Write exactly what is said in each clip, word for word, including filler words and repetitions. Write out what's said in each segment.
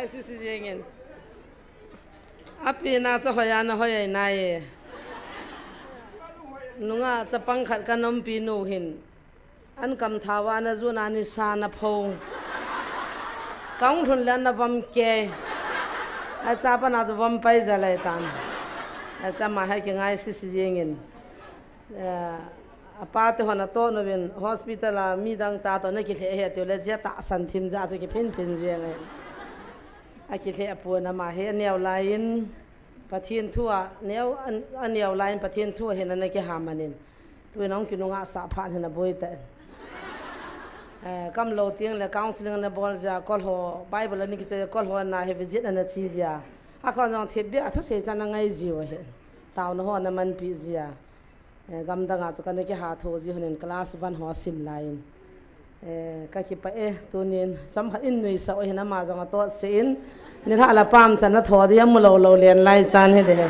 Sisi jengin. Api na chu hoiya na hoi ai nai. Nunga chapang khat ka nompi nu hin. An kam thawa na ju na ni sa na pho. Kang lhun le na vam ke. A chapa na chu vam pai ja lai tan. A chama hai ki ngai sisi jengin. Eh, apa te hon a to no vin hospital a mi dang cha to na ki lhe he ti le je ta san thim ja chu ki phin phin je ngai. A ki lhe a pu na ma he a neo lai in Pathian thu a neo an, a neo lai in Pathian thu a he na na ki ha manin. Tu nong ki nunga sa phan he na boi ta. Eh, kam lo tiang le counseling na bol ja kol ho Bible ni ki che kol ho na he visit na na chi ja. A kon jong thip bia thu se cha na ngai ji wa he. Tau na ho na man pi ja. Eh, gamdang a chu ka na ki ha tho ji honin class one ho sim lai in. Eh, ka kipa e, tunin, cham khat in nui sa o hin ama jong a tot se in, ni lha la pam chan a tho di a mu lo lo len lai chan he de.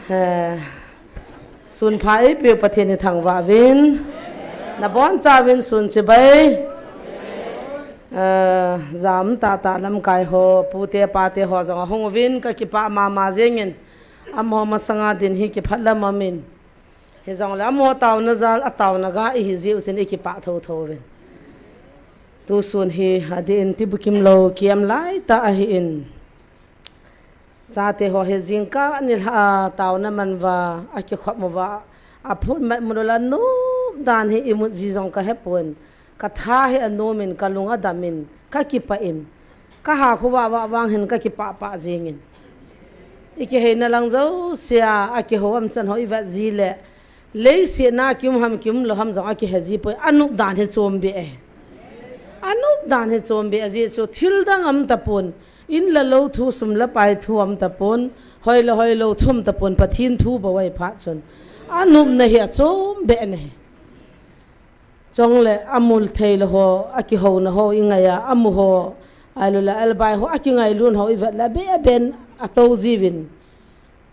Eh, sun pha e piu Pathian ni thangvah vin, na bon cha vin sun chibai. Eh, jam ta ta lam kai ho, pu te pa te ho jong a hung vin, ka kipa ma ma jengin, amaho masanga din hi kiphat lam amin. Hijongle amaho tauna jal, a tauna ga i hi jiu sin i kipah tho tho uvin. Tu sun hi, a di in ti bukim lo, kiam lai ta ahi in. Chate ho hi jingkah ni lha a tauna man va, a kikhop mo va, a phut mat mo la nu dan hi i mut ji jong ka he pun. Ka tha hi a numin, ka lung a damin, ka kipah in, ka ha khu vah vah vang hin ka kipah pah jingin. I kiheina lang josia, a kiho am chan ho i vet ji le, leiset na kium ham kium lo ham jong a kihe ji poi, a nup dan hi chom be e. A nup dan hi chom be a ji chu thil dang am ta pun, in la lo thu sum la pai thu am ta pun, hoi la hoi lo thu am ta pun, Pathian thu bou ai phat chun. A nupna hi a chom be ne. Chong le a mul thei le ho, a kihouna ho i ngai a, a mu ho, ai lo le a elbai ho, a kingai lun ho i vet le, a be a ben a to jiuvin.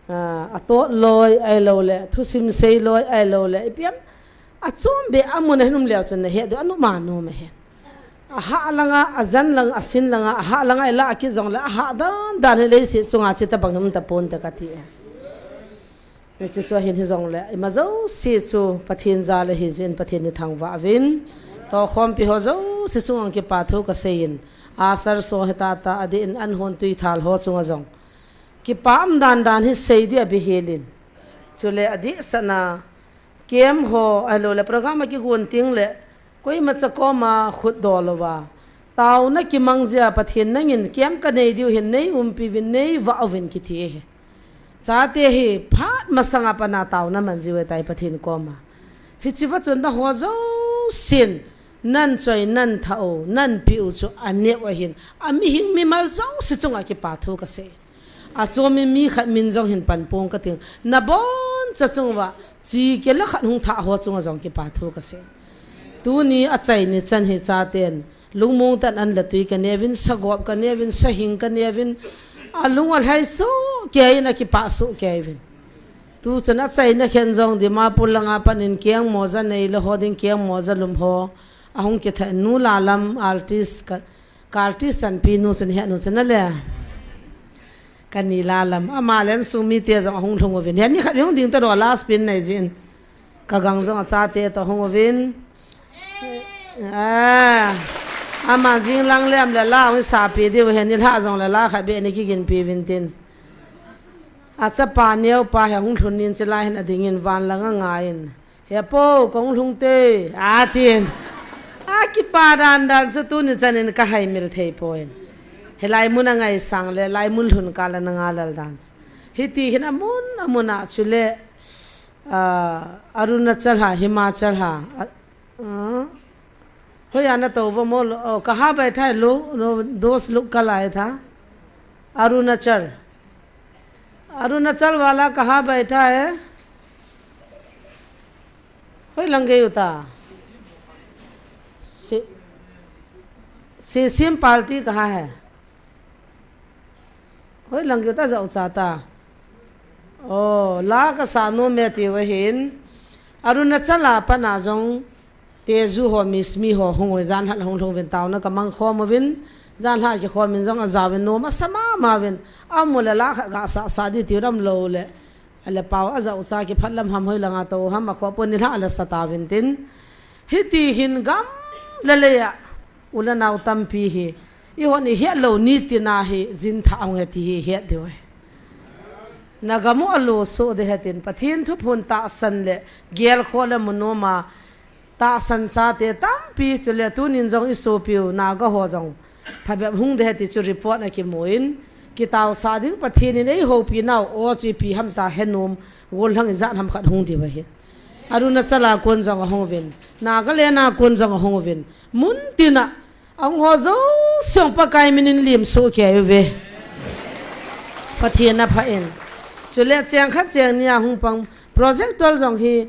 A, a tot loi, ai lo le, thusim sei loi, ai lo le, i piam. A chom be a mun a hin um leu chun na he du, a nu ma nu ma he. A ha langa, a jan langa, a sin langa, a ha langa, i la a ki jong le, a ha dan dan he leiset chunga chi ta bang him ta pon ta ka ti e. Ni chi sua hin hi jong le, ima josi chu Pathian jal ahi jin Pathian ni thangvah vin. To khompi ho josi chunga kipa thu ka seiyin. A sar so he ta ta a di in an hon tui thal ho chunga jong. Kipa um dan dan hi sei di a bi helin. Chule a di sana kem ho a lo le program a ki gun ting le. Koima cha koma khut do lova. Tauna kimang jia Pathian nangin kem ka nei diu hin nei umpi vin nei vah uvin kiti e. Chate hi phat masanga pana tauna man jiu e tai Pathian koma. Hichi va chun na ho josin nan choi nan tha u, nan pi u chu a neu ahin. A mihing mimal josi chunga kipa thu ka sei. A chom in mi khat min jong hin pan pong ka ting. Na bon cha chung va, chi ke la khat hung tha ho chunga jong kipa thu ka sei. Tuni a chai ni chan hi chaten. Lungmong tan an la tui ka nevin, sagop ka nevin, sahing ka nevin. A lung a lhai su ke in a kipa su ke vin. Tu chun a chai na khen jong Dimapur langa pan in kiang moja nei la ho ding kiang moja lum ho. A hung kitha nu la lam artist ka Kalti sanpi nu chun he nu chun a le. Ka ni la lam. Ama len sung mi te jong a hung lhung uvin. He ni khat hung ding ta do last pin nei jin. Ka gang jong a chate to hung uvin. Ah. Ama jing lang lem le la hung sa pi diu he ni la jong le la khat be ni ki gin pi vin tin. A chapa neo pa he hung lhun nin chi la hin a ding in van lang a nga in. He po, kong lhung te, a tin. A kipa dan dan chu tuni chanin ka hai mil thei poi. He lai mun a ngai sang le, lai mun lhun ka la na nga lal dan chu. Hiti hin a mun, a mun a chu le, ah, Arunachal ha, Himachal ha. Ah, ah. Hoi ana to vo mo lo, oh, kaha baitha hai lo, lo, dos luk ka lai tha. Arunachal. Arunachal वाला कहाँ बैठा है? कोई लंगे उता। सी-, CCM party कहाँ है? कोई लंगे उता जाओ चाहता। ओ, ला का सानो में ती वहीन। अरुणाचल आपन आजों Tezu ho, Mismi ho, hung ui jan hat hung lhung vin tauna ka mang khom uvin, Janhi kikhomin jong ajaovin nom asa mama uvin. Amu le la khat gasah sah ding tiu dam lou le. Ale pao ajao cha kiphat lam ham hoi langa tou ham akhoh pon nilhah le sa tauvin tin. Hiti hin gam le leiya. U le nao tampi hi. Eihon ihet lou ni tina hi jin thah hung he ti hi het diu ahi. Nagam u alo soh ding ahi tin Pathen thuphon tahsan le gelkhoh le mu noma tahsan chate tampi chule tunin jong isopiu Naga ho jong phabep hung ding ahi ti chu report akimun kitaosah ding Pathen in eihoupi nau o chu ipi ham ta henom gollhang ijat ham khat hung diu ahi. Arunachal a kon jong ahung uvin, Nagaland a kon jong ahung uvin, mun tina ahung ho jouse Pakai minin lim soh kei uve. Pathen apha in. Chule cheng khat cheng ni a hung pang projector jong hi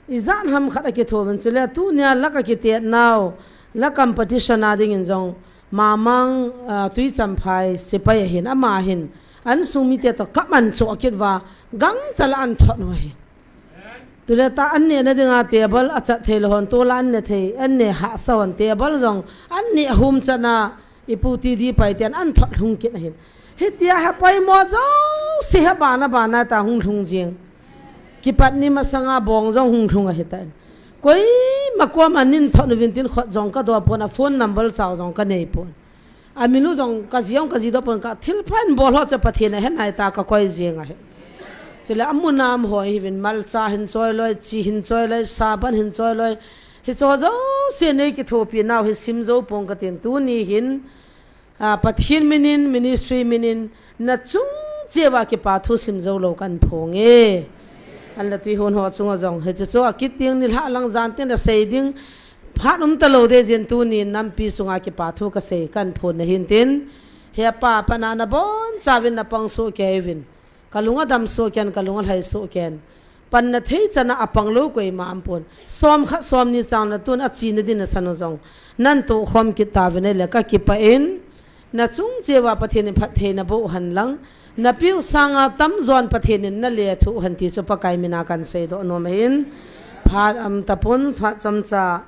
ijat ham khat akitho uvin. Chule tunia la kakitet nau, la competition a dingin jong Mamang, ah, Tuichamphai sepai ahin, ama hin, an sung mite toh kaman choh kit uva, gangchal a an thot u ahi. Tule ta an nehna dinga table achat thei lou hon, tol a an ne thei, an ne hahsa hon, table jong an neh hum chan a, ipu T D Pai ten an thot lhung kit ahin. Hitia hi poimo jouse hi bana bana ta hung lhung jing. Kipat ni masanga bong jong hung lhung ahitan. Koima koma nin thot uvin tin khut jong kado pon, a phone number chao jong kanei pon. Amin u jong kaji jong kaji doh pon, ka thilpha in bol ho chu Pathen ahe nai ta kakoi jing ahi. Chule amun a um ho hiuvin, malcha hin choi loi, chi hin choi loi, saban hin choi loi. Hicho jouse nei kithopi nau hi sim jou pong katin tuni hin, ah, Pathen minin, ministry minin, nachung cheh uva kipa thu sim jou lou kahin phong e. An le tui hon ho chunga jong hiche chu akit ding nilhah lang jan tin asei ding. Phat um talou ding jeh in tuni nampi sunga kipa thu kasei kahin phong na hin tin. He Pa, pan a nabonchauvin napang soh kei uvin. Kalung adam soh kei in, kalung alhai soh kei in. Panna thei chan a apang lou koima um pon. Som khat som ni chang na tun achena din nasan u jong nan toh khom kit tauvin ahile kakipah in. Nachung cheh uva Pathen in phattheina boh hen lang. Napiu sanga tamjon Pathen in nalethuh hen ti chu Pakai mina kahin seidoh nom ahin. Phat um tapon, phat chomcha,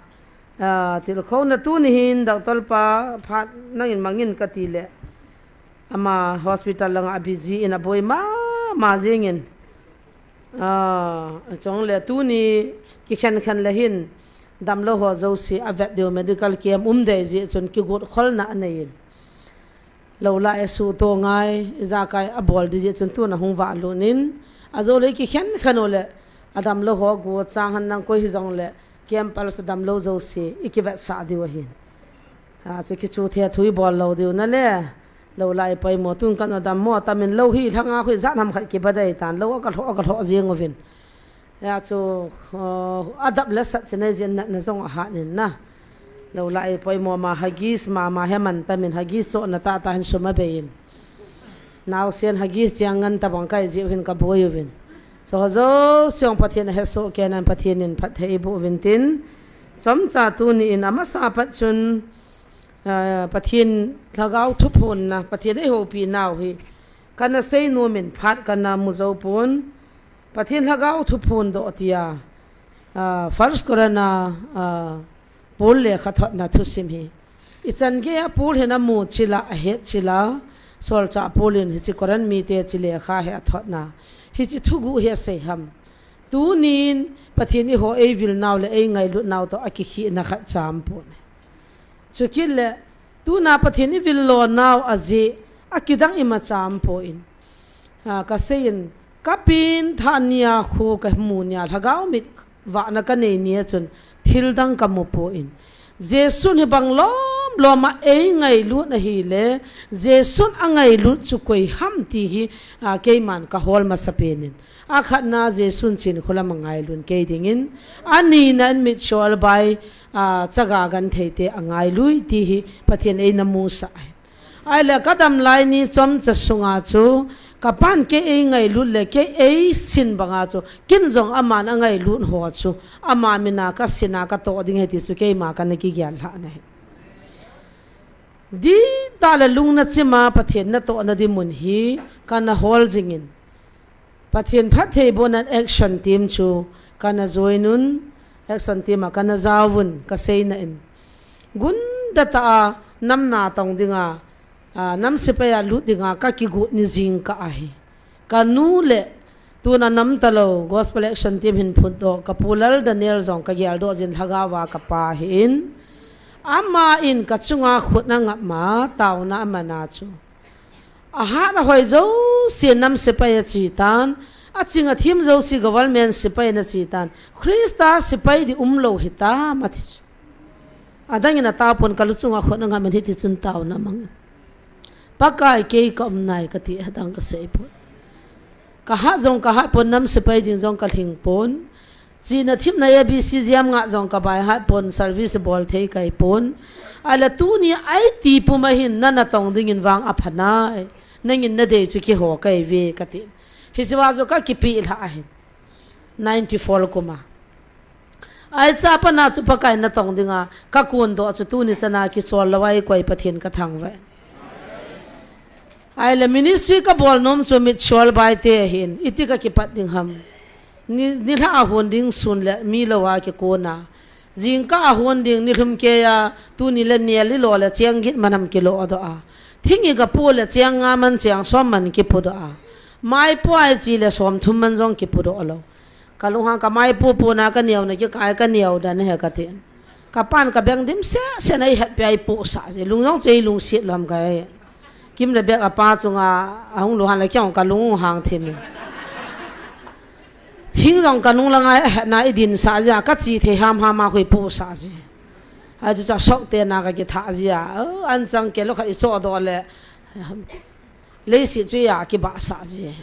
ah, tilkhouna tuni hin, Doctor pa, phat nangin mangin kati le. Ama hospital langa abusy in aboi mama jingin. Ah, achong le tuni kikhen khen le hin damlou ho jouse avet diu medical camp um dei jeh chun kigot kholna anei in. Lou la e suhto ngai, ijakai abol ding jeh chun tun ahung valut in. Ajou le kikhen khen u le, adamlou ho go chang hen lang koi hijong le, camp pal sa damlou jouse, ikivetsah diu ahin. Ah, chu kichu the thu ibol lou diu na le. Lou la ipoimo tun kan adam mo, tamin lou hi lhanga khu ijat ham khat kiba dei tan, lou aka lhoh, aka lhoh jing uvin. Hia chu, uh, adap le sat chinai jin natna jong ahat in na. Lou la ipoimo ma Huggies mama hi man tamin Huggies chohna tah tah hin sum abei in. Naosen Huggies chang ngan tabang kai jiu hin kaboi uvin. Chu ho jouse Pathen ahesoh kei nan Pathen in phatthei eiboh uvin tin. Chomcha tuni in amasa pat chun, ah, Pathen lhagao thuphonna, Pathen eihoupi nau hi. Kana sei nom in phat kana mu jou pon. Pathen lhagao thuphon doh tia, ah, First Corinth a, ah, Paul lekha thotna thusim hi. Ichan geiya Paul hin amu chila, ahet chila, solchah Paul in hiche Corinth mite hiche lekha hi athotna. Hiche thuguh hi asei ham. Tunin Pathen eiho eivil nau le eingailut nau toh akikhehna khat cham pon. Chukit le, tuna Pathen ivil lo nau ajeh, akidang imacha um pon. Ah, kasei in, kapengthah nia khu kamu nia, lhagao mit vahna kanei nia chun, thil dang kamu pon. Jesun hibang lom lom a eingailut ahile, Jesun angailut chu koi ham ti hi, ah, keiman kahol masapen in. Akhatna Jesun chin khulam angailut kei dingin, anina in mitchol bai, ah, chaga genthei te angailui ti hi Pathen eina musah ahi. Ahile kadam lai ni chomcha sunga chu, kapan kei eingailut le kei eisin banga chu, ken jong aman angailut ho chu, ama mina kasin a katoh ding ahi ti chu keima kana kigel lhah na ahi. Dihtah le lungna chima Pathen natohna ding mun hi kana hol jingin. Pathen phattheibohnan action team chu kana join un, action team a kana jaovun, kaseina in. Gunda tah a Nam natong dinga, ah, nam sepai a lut dinga ka kigot ni jingkah ahi. Ka nu le tuna nam talou Gospel Action Team hin phutdoh, ka pu Lal Daniel jong ka geldoh jin, lhagao va ka pa ahin. Ama in ka chunga khut angap ma, taona aman a chu. Ahat ahoi jouse nam sepai achi tan, aching athem jouse government sepai ana chi tan. Christa sepai di umlou hitam ati chu. Adang in atao pon, ka lu chunga khut angap man hiti chun taona amang. Pakai, kei ka um nai kati, adang ka sei pon. Ka hat jong ka hat pon, nam sepai ding jong ka lhing pon. Chihna themna A B C jam nga jong ka baihat pon, service bol thei ka hi pon. Ahile tuni a iti puma hin na natong dingin vang apha nai. Nangin nadei chu kiho ka hi ve kati. Hiche va chu ka kipeh lha ahin. Ninety four kum a. Ahi, chapang a chu Pakai natong dinga ka kondoh chu tuni chana kichol lou a eikoi Pathen ka thangvah e. Ahile ministry ka bol nom chu mitchol bai te ahin, iti ka kipat ding ham. Ni, nilhah a hon ding sun le mi lou a kikon a. Jingkah a hon ding nilhum kei a, tuni le nel ilo le cheng get man ham kilodoh a. Thing i ka po le cheng nga man cheng som man kipodoh a. Mai po a ichi le som thum man jong kipodoh lou. Ka lunghang, ka mai po po na ka neo na kikai, ka neo dan ahi kati. Ka pan ka beng dim sese na, eihet peh a eipoh sah ji. Lung jong chu eilungset lou ham ka he. Kim le Bek apa chunga ahung lunghang le kei jong ka lunghang thim e. Thing jong ka nung langa eihet na eidin sah ji a, ka chi thei ham ham a khu eipoh sah ji. Ahi chu chu asok te na ka kitha ji a. O, anchang kei lou khat ichohdoh le. Leiset chu a kibah sah ji.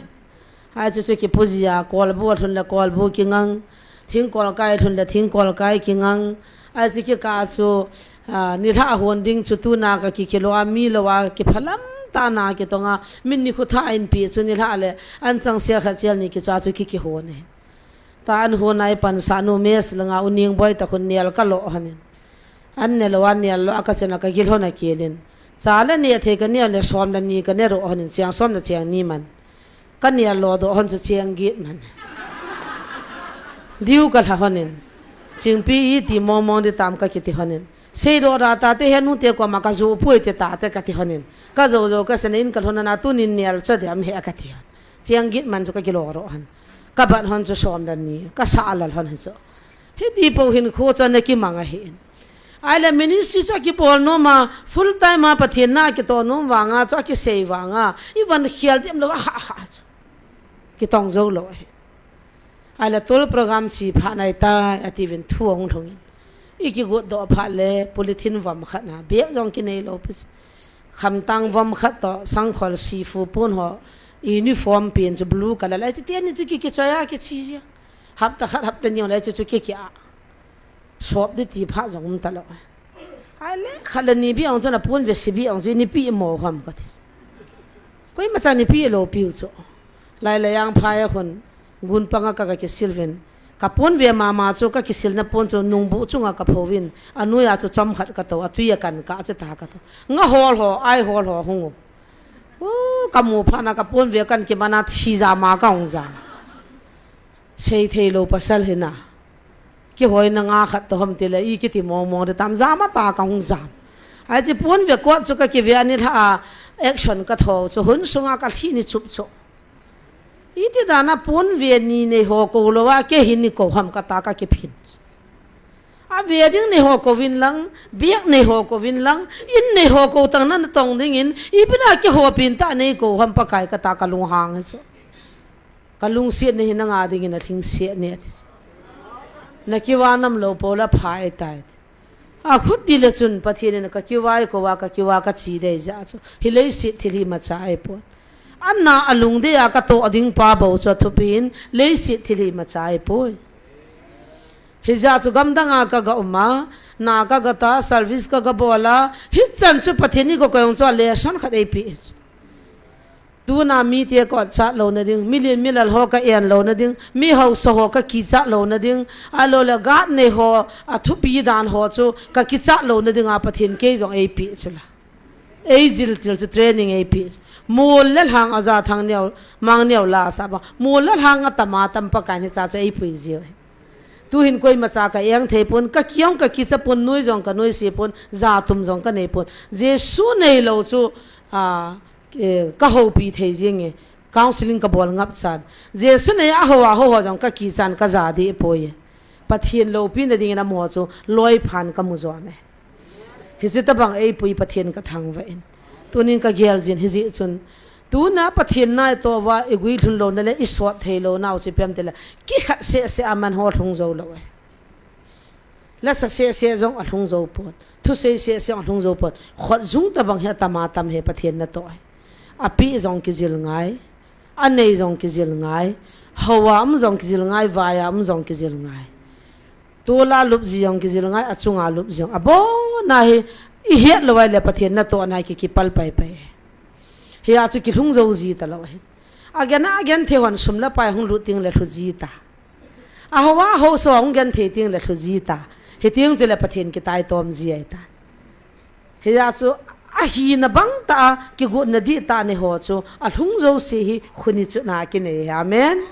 Ahi chu chu kipu ji a, kolbu a lhun le kolbu kingang, thingkol kai lhun le thingkol kai kingang. Ahi chu kikah chu, ah, nilhah a hon ding chu tuna ka kikilo a, mi lou a kiphalam tah na kitong a, min nikho thah in pi chu nilhah le anchang sel khat sel ni kicha chu kikihon e. Ta an hon a eipansah nu mess langa U Ningboi ta khun nel ka lo hon in. An ne lou a nel lou a ka chen a ka gil hon a kel in. Cha le neh thei ka neh le som le ni ka ne ro hon in, cheng som le cheng ni man. Ka nel lo doh hon chu cheng get man. Diu ka lha hon in. Chingpi iti mong mong di tam ka kiti hon in. Seidoh da ta te he nu te koma ka jou poi te ta te ka ti hon in. Ka jou jou ka chen a in ka lhun a na tunin nel cho dem he ka ti hon. Cheng get man chu ka kilo ro hon. Ka bat hon chu som le ni. Ka sa lal hon hi chu. Hiti pou hin kho chu ana kimang ahi in. Ahile ministry chu akibol nom a, full time a Pathen na akitoh nom vanga chu akisei vanga, i van khel dem lou a ha ha chu. Kitong jou lou ahi. Ahile tol program chi phat nai tai, ati vin thu ahung lhung in. I kigot doh phat le, polythene vom khat na, bag jong kinei lou pi chu. Khamtang vom khat toh, sangkhol sifu pon ho, uniform pen chu blue color lai chu, teni chu ki kichoi a kichi jia. Hapta khat, hapta ni lai chu chu ki ki a. Sop di ti pha jong um ta lou. Ahile, khat le ni bi ong chu na pon ve si bi ong chu ni pi mo ham ka ti. Koima cha ni pi lou piu chu. Lai le yang pha ya khun, gun panga ka ka kisil vin. Ka pon ve mama chu ka kisil na pon chu nungbu chunga ka pho vin. Anoi a chu chom khat ka to, atui a kan ka chu ta ka to. Nga hol ho, ai hol ho hung u. U, ka mu pha na ka pon ve kan ki mana thi ja ma ka hung ja. Sei thei lou pasal hi na. Kihoi na nga khat to ham ti le, i kiti mong mong de tam jam a ta ka hung jam. Ahi chu pon ve kot chu ka kive a nilhah a action ka tho chu hun sunga ka lhi ni chup chu. Iti dan a pon ve ni nei ho ko lou a kei hi ni ko ham ka ta ka kiphin. A ve ding nei ho ko vin lang, bag nei ho ko vin lang, in nei ho ko tang na na tong ding in, ipi na kihou pin ta nei ko ham Pakai ka ta ka lunghang chu. Ka lungset na hi na nga ding in a lhingset ne ati. Na kiva nam lou pou la pha e tai. A khut ti le chun Pathen in ka kiva e ko va ka kiva ka chi dei ja chu. Hi leiset thil hi ma cha e pon. An na a lung dei a ka to a ding pa bou chu a thupi in leiset thil hi ma cha e poi. Hi ja chu gamdang a ka ga um a, na ka ga ta, service ka ga bol a, hi chan chu Pathen i ko ka jong chu a lesson khat ei pi. Tuna mite ka ot chat louna ding, milin milal ho ka en louna ding, mi hausa ho ka kichat louna ding, ahilou le guard nei ho, a thupi dan ho chu ka kichat louna ding a Pathen kei jong ei pi chu la. Ei jil til chu training ei pi chu. Mol le lhang a ja thang neo, mang neo la sa ba. Mol le lhang a tam a tam Pakai ni cha chu ei pui jiu. Tuhin koima cha ka eng thei pon, ka kiong ka kicha pon, nui jong ka nuise pon, jatum jong ka nei pon. Jesu neilou chu, a, eh, ka houpi thei jing e, counseling ka bol ngap chan. Jesu nei a hou a hou ho jong ka kichan ka ja deh poi e. Pathen loupina dingin amaho chu loi phan ka mu jo me. Hiche tabang eipui Pathen ka thangvah in. Tunin ka gel jin hijeh chun. Tuna Pathen na i toh uva i guilhun louna le i sot thei louna u chu ipi ham itile. Kikhat seh seh a man ho lhung jou lou e. Lasa seh seh jong alhung jou pon. Thusei seh seh jong alhung jou pon. Khut jung tabang hi atam atam hi Pathen na toh e. Apeh jong kijil ngai. Anei jong kijil ngai. Hou a um jong kijil ngai. Vai a um jong kijil ngai. Tol a lup ji jong kijil ngai, achunga lup ji jong. Abon a hi, i het lou ahile Pathen natohna hi ki, kipal pai pai. Hia chu kilhung jou ji talou ahi. Agen a, agen thei hon sum le pai hung lut teng le lhu ji ta. Ahou a, ahou so hung gen thei teng le lhu ji ta. Hiteng chule Pathen kitai tom ji ahi ta. Hia chu ahina bang tah a, kigotna dihtah nei ho chu, alhung jouse hi, khut ni chu na kinei hi. Amen.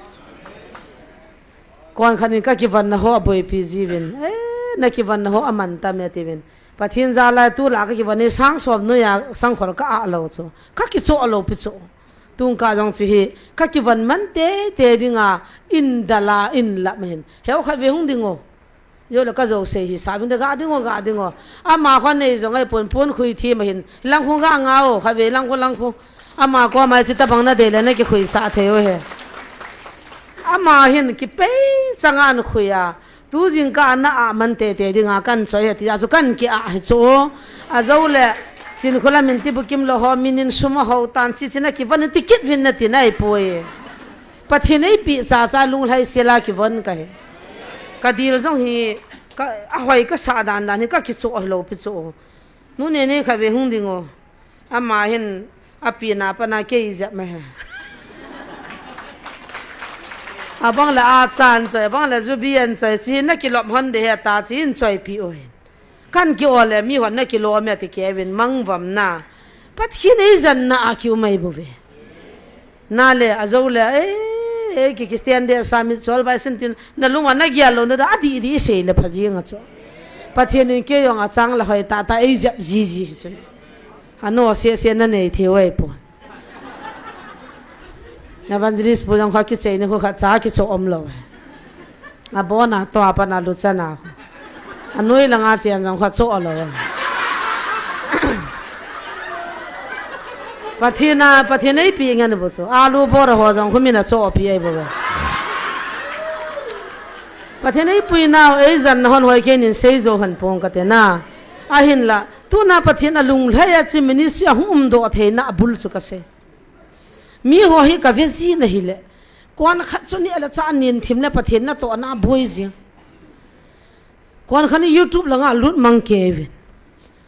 Kon khat in ka kivanna ho aboipi jiuvin. Eh, na kivanna ho aman tam e tiuvin. Pathen jal'a tulai ka kivan hi sang som noiya sangkhol ka ah lou chu. Ka kichoh lou pi chu. Tun ka jong chu hi, ka kivan man teitei dinga, in dal'a, in lam hin. Heu khat ve hung ding o. Jou le ka jouse hi, sa vin de ga ding o, ga ding o. Ama kho nei jong ahi pon, pon khui thi ma hin. Lang khu ga nga o, khat ve lang khu, lang khu. Ama koma hiche tabang na dei le na kikhuisah thei u hi. Ama hin kipei chang a ana khui a. Tu jingkah a na ah man teitei dinga kan choi hi tia chu kan ki ah hi chu. Ajou le, Chinkholam in ti bukim lou ho, min in sum ahou tan, chi chi na kivon ti kit vin na ti nai poi. Pathen eipeh cha cha lunglhai sel a kivon ka hi. Ka dil jong hi, ka, ahoi ka sah dan dan hi ka kichoh lou pi chu. Nu Nenei khat ve hung ding o. Ama hin apina pana kei jep ma he. Abang le achan choi, abang le jubi an choi, chi na kilom hon de he ta, chi in choi pi o hin. Kan ki o le mi hon na kilom e ti kei vin mangvam na. Pathen eijanna a ki um ahi bou ve. Na le, ajou le, eh, eh, ki, ki stand de sa mi chol bai sen tin, na lung a na gel lou na da, adi di sei le pha jing a chu. Pathen in kei jong achang la hoi tah tah ei jep ji ji chu. Ano se se na nei thei u ahi pon. Evangelist pu jong kha kichei ni khu kha cha kichoh um lou. Abon a, tua pat a luchang a. Anoi langa chen jong kha choh lou. Pathen a, Pathen eipeh ngen bou chu. Alu bora ho jong khu min a choh pi ahi bou. Pathen eipui nau, eijanna hon hoi kei nin sei jou hon pong ka te na. Ahinla, tuna Pathen a lunglhai a chi ministry a hung um doh theina a bul chu ka sei. Mi ho hi ka ve ji na hi le. Kon khat chu ni ala cha nin thim le Pathen natohna boi jing. Kon khat ni YouTube langa lut mang kei vin.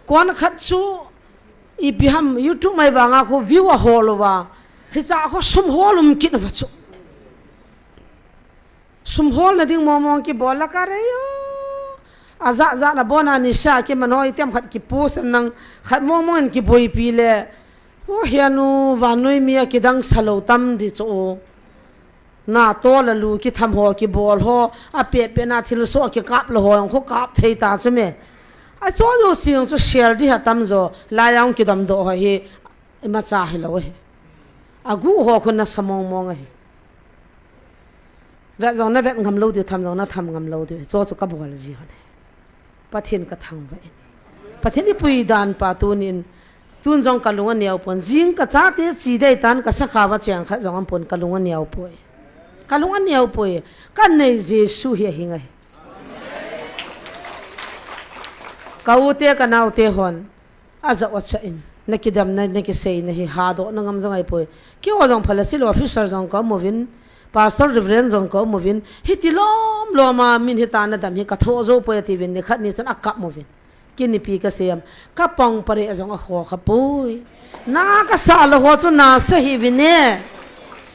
Kon khat chu ipi ham YouTube mai vanga khu view a hol uva. Hicha khu sum hol um kit uva chu. Sum hol na ding mong mong kibol la ka rei o. Ajat jat na bon a nisa kiman ho item khat kipost nang khat mong mong in kiboipi le. O hianu vannoi mi a kidang sa lou tam di chu o. Na to la lu kitham ho kibol ho, apet pet na thilsoh kikap lou ho, khu kap thei ta chu me. Acho jou sing chu share di ha tam jo, lai a hung kidam doh ho hi, imacha hilou hi. Agu ho khu nasa mong mong ahi. Vet jong na vet ngam lou diu, tham jong na tham ngam lou diu. Chu chu ka bol ji hon e. Pathen ka thangvah in. Pathen ipui dan pa tunin, tun jong ka lung aneo pon. Jing ka chate chi dei tan ka sakha va cheng khat jong aum pon ka lung aneo poi. Ka lung aneo poi. Ka nei Jesu hi ahi ngai. Ka u te ka nau te hon. Aja ocha in, na kidamna, na kiseina hi hadoh na ngam jong ahi poi. Kei o jong phala sil officer jong ka um uvin, pastor reverend jong ka um uvin, hiti lom lom a min hita na dam hi ka thoh jou poi ati vin, ni khat ni chun akap uvin. Kei nipi ka sei am, ka pang pare a jong akho kha poi. Na ka sa lou ho chu na sa hi vin e.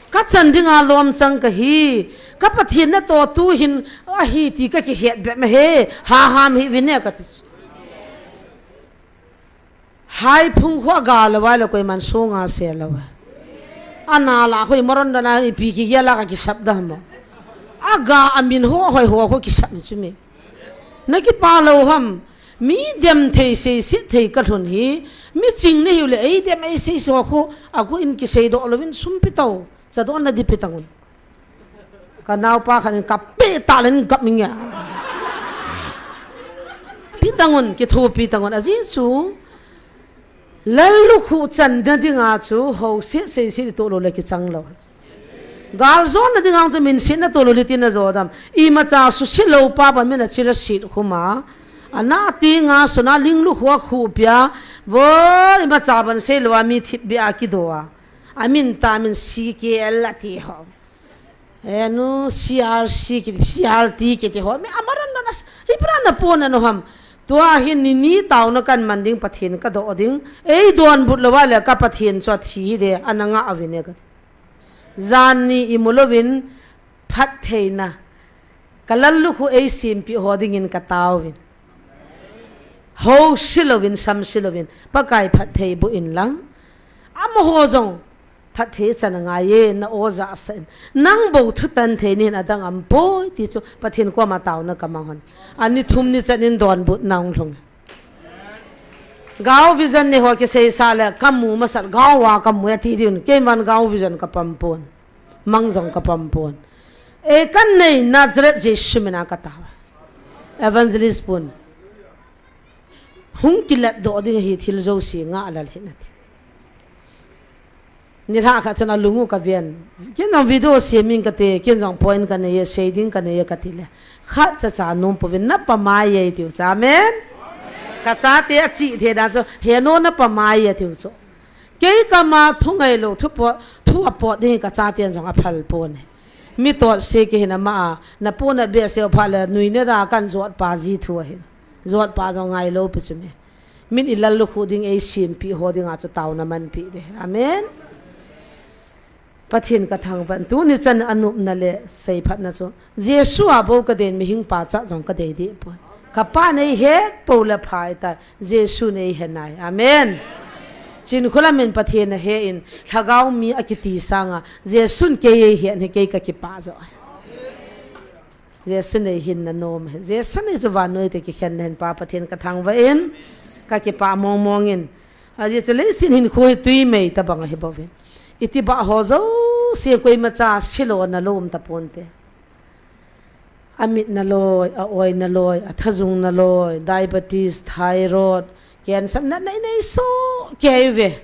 Ka chan dinga lom chang ka hi. Ka Pathen natoh tu hin ahi ti ka kihet bep ma he. Ha ham hi vin e ka ti. Hai phung khu aga lou vai lou koiman sunga se lou. Ana la khu i moron dana ipi kigel a ka kisap da mo. Aga amin ho hoi ho ko kisat ni chu mi. Na kipa lou ham. Mi dem thei seiset thei kalhun hi. Mi ching nahiu le ei dem ei seiset ho ko. Agu in kisei doh louvin sum pi tau. Cha doh na di pi tangun. Ka naopa khan in ka pe ta len gap mi nge. Pi tangun, kithopi tangun. Ajeh chu. Lallukhuh channa dinga chu houset seiset toh lou le kichang lou. Galjona dinga chu minsetna toh lou le tina jo dam. Imacha suhset lou pa ban min a chila sit khuma. Ana tinga suna linglukhuh a khuh pia. Vo imacha ban sei lou a mi thipbeh a kido a. Amin ta min C K L ati ho. Enu C R C kiti, C R T kiti ho. Mi amaran nan as, hipra na pon anu ham. Tua hin ni ni tauna kan man ding Pathen ka doh ding. Ei donbut lou va le ka Pathen chu athi hi de, ana nga uvin e ka. Jan ni imu louvin phattheina. Ka lallukhuh ei sempeh ho dingin ka tauvin. Houset louvin, samset louvin. Pakai phatthei boh in lang. Amaho jong. Phatthei chan angaiye, na o ja sa in. Nang bou thutan thei nin adang aum poi, ti chu Pathen koma tauna ka mang hon. Ani thum ni chan in donbut nang lhung. Gao vision nei ho kisei sa le, ka mu masat, gao a ka mu ati diu, keiman gao vision ka pom pon. Mang jong ka pom pon. E kan nei Nazareth Jesu mina ka tao. Evangelist pun. Hung kilat doh ding hi thil jouse nga lal hin ati. Nilhah khat chun alung u ka ven. Ken jong video sem ing kate, ken jong point ka nei e, sei ding ka nei e kati le. Khat cha cha nom pouvin na pamai e tiu cha. Amen. Ka chate achi thei dan chu, he no na pamai e tiu chu. Kei kama thu ngailou, thu pot, thu apot ding ka chaten jong aphal pon e. Mi tot se kei hin ama a, na pon a be se pha le, nui ne da kan jot pa ji thu ahin. Jot pa jong ngailou pi chu mi. Min i lallukhuh ding ei sempeh ho dinga chu tauna manpeh de. Amen. Pathen ka thangvah in tuni chan anopna le seiphatna chu. Jesu a bou ka dei in mihing pa cha jong ka dei deh poi. Ka pa nei het pou le phai ta. Jesu nei he nai. Amen. Chinkholam in Pathen ahe in lhagao mi akiti sanga. Jesun kei ei het hi kei ka kipah jo. Jesu nei hin na nom e. Jesu nei chu vannoi te kikhen na hin Pa Pathen ka thangvah in, ka kipah mong mong in. Ajeh chu leiset hinkho hi twi mei tabang ahi bouvin. Iti bah ho jouse koima cha silou na lou um tapon te. Amit na loi, a oi na loi, a thajung na loi, diabetes, thyroid, cancer, na nei nei soh kei ve.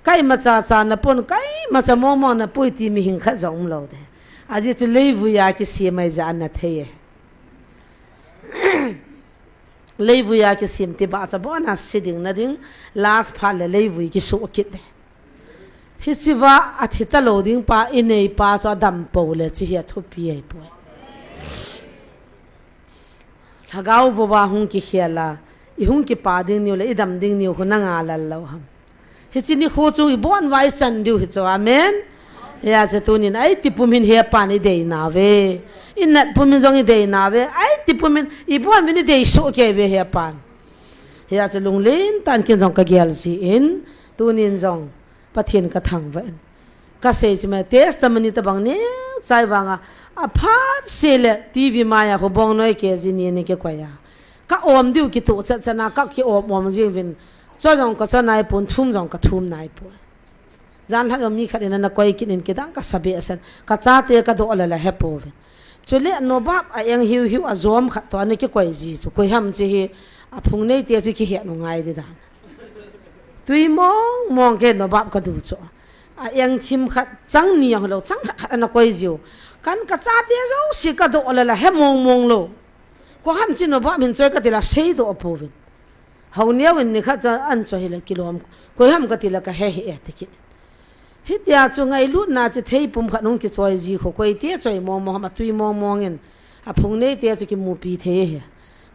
Kei macha cha na pon, kei macha mong mong na pui ti mihing khat jong um lou de. Ajeh chu leivui a kisem ahi jeh a na thei e. Leivui a kisem ti bah cha bon a si ding na ding, last phat le leivui kisoh kit de. Hichi va a thi ta lou ding pa, i nei pa chu a dam pou le chi hi a thupi ahi poi. Lhagao vou va hung kikhel a, i hung kipa ding niu le, i dam ding niu khu na nga lal lou ham. Hichi nikho chu i bon va i chan diu hi chu, amen. Hia chu tunin eighty pum hin he pan i dei nauve. I nat pum hin jong i dei nauve. Eighty pum hin i bon vin i dei soh kei ve he pan. Hia chu lunglen tah in ken jong ka gel jin, tunin jong Pathen ka thangvah in. Ka sei chu me testimony tabang neo chai vang a, a phat se le T V mai a khu bong noi ke ji ni ni ke koi a. Ka om diu kitu chat chan a ka ki om om jing vin. Cho jong ka cho nai pon, thum jong ka thum nai pon. Jan lha jong mi khat in ana koi kit in kidang ka sa be a sen. Ka chate ka doh la la he pouvin. Chule nobap a eng hiu hiu a jom khat to ana kikoi ji chu. Koi ham chi hi a phung nei te chu kihe nu ngai di dan. Tui mong mong ke nobap ka du chu. A eng thim khat chang ni ang lou, chang khat khat ana koi jiu. Kan ka chate jouse ka doh la la he mong mong lou. Koi ham chi nobap min choi ka ti la sei doh pouvin. Hou neo in ni khat chu an choi hi la kilom. Koi ham ka ti la ka he hi e ti kit. Hitia chu ngailutna chi thei pum khat hung kichoi ji khu koi te choi mong mong ham a tui mong mong in. A phung nei te chu kimupi thei hi.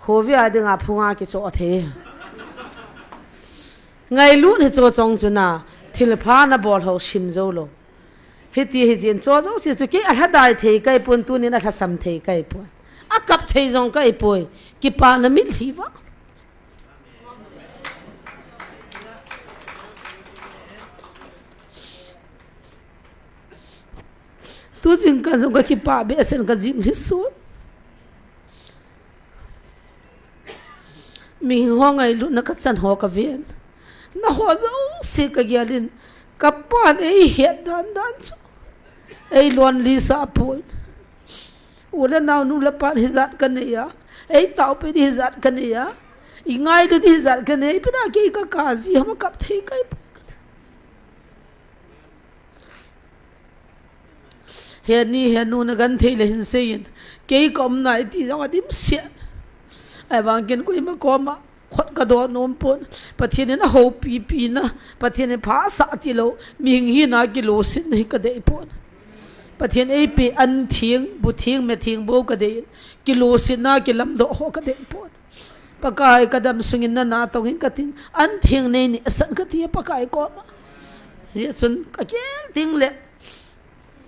Khovi a ding a phung a kicho thei hi. Ngailut hi chu chong chu na, thilpha na bol ho sim jou lou. Hiti hi jin cho jouse chu kei a lhadai thei kai pon tunin a lhasam thei kai pon. A kap thei jong kai poi. Kipana mitlhi va. Tu jingkah jong kakipah behseh in kajing lhi sun. Mihing ho ngailutna kachan ho kaven. Nangho jouse kagel in, kapan eihet dan dan chu. Ei lonely sah poi. U le nao nu le pa hijat kanei a. Ei taopi di hijat kanei a. I ngailut di hijat kanei. Ipi na kei kaka ji ham a kap thei kai. Heni, henu na genthei le hin seiyin. Kei ka umna iti jong adim sia. Ahivang ken koima koma khut kadoh nom pon. Pathen in ahoupipi na. Pathen in phasah tilou. Mihing hina kilositna hi kadei pon. Pathen eipe an theng, bu theng, me theng bou kadei. Kilositna, kilamdoh ho kadei pon. Pakai, kadam sungin nana tongin kating, an theng nei nehsah in kati Pakai koma. Hijeh chun kagel ding le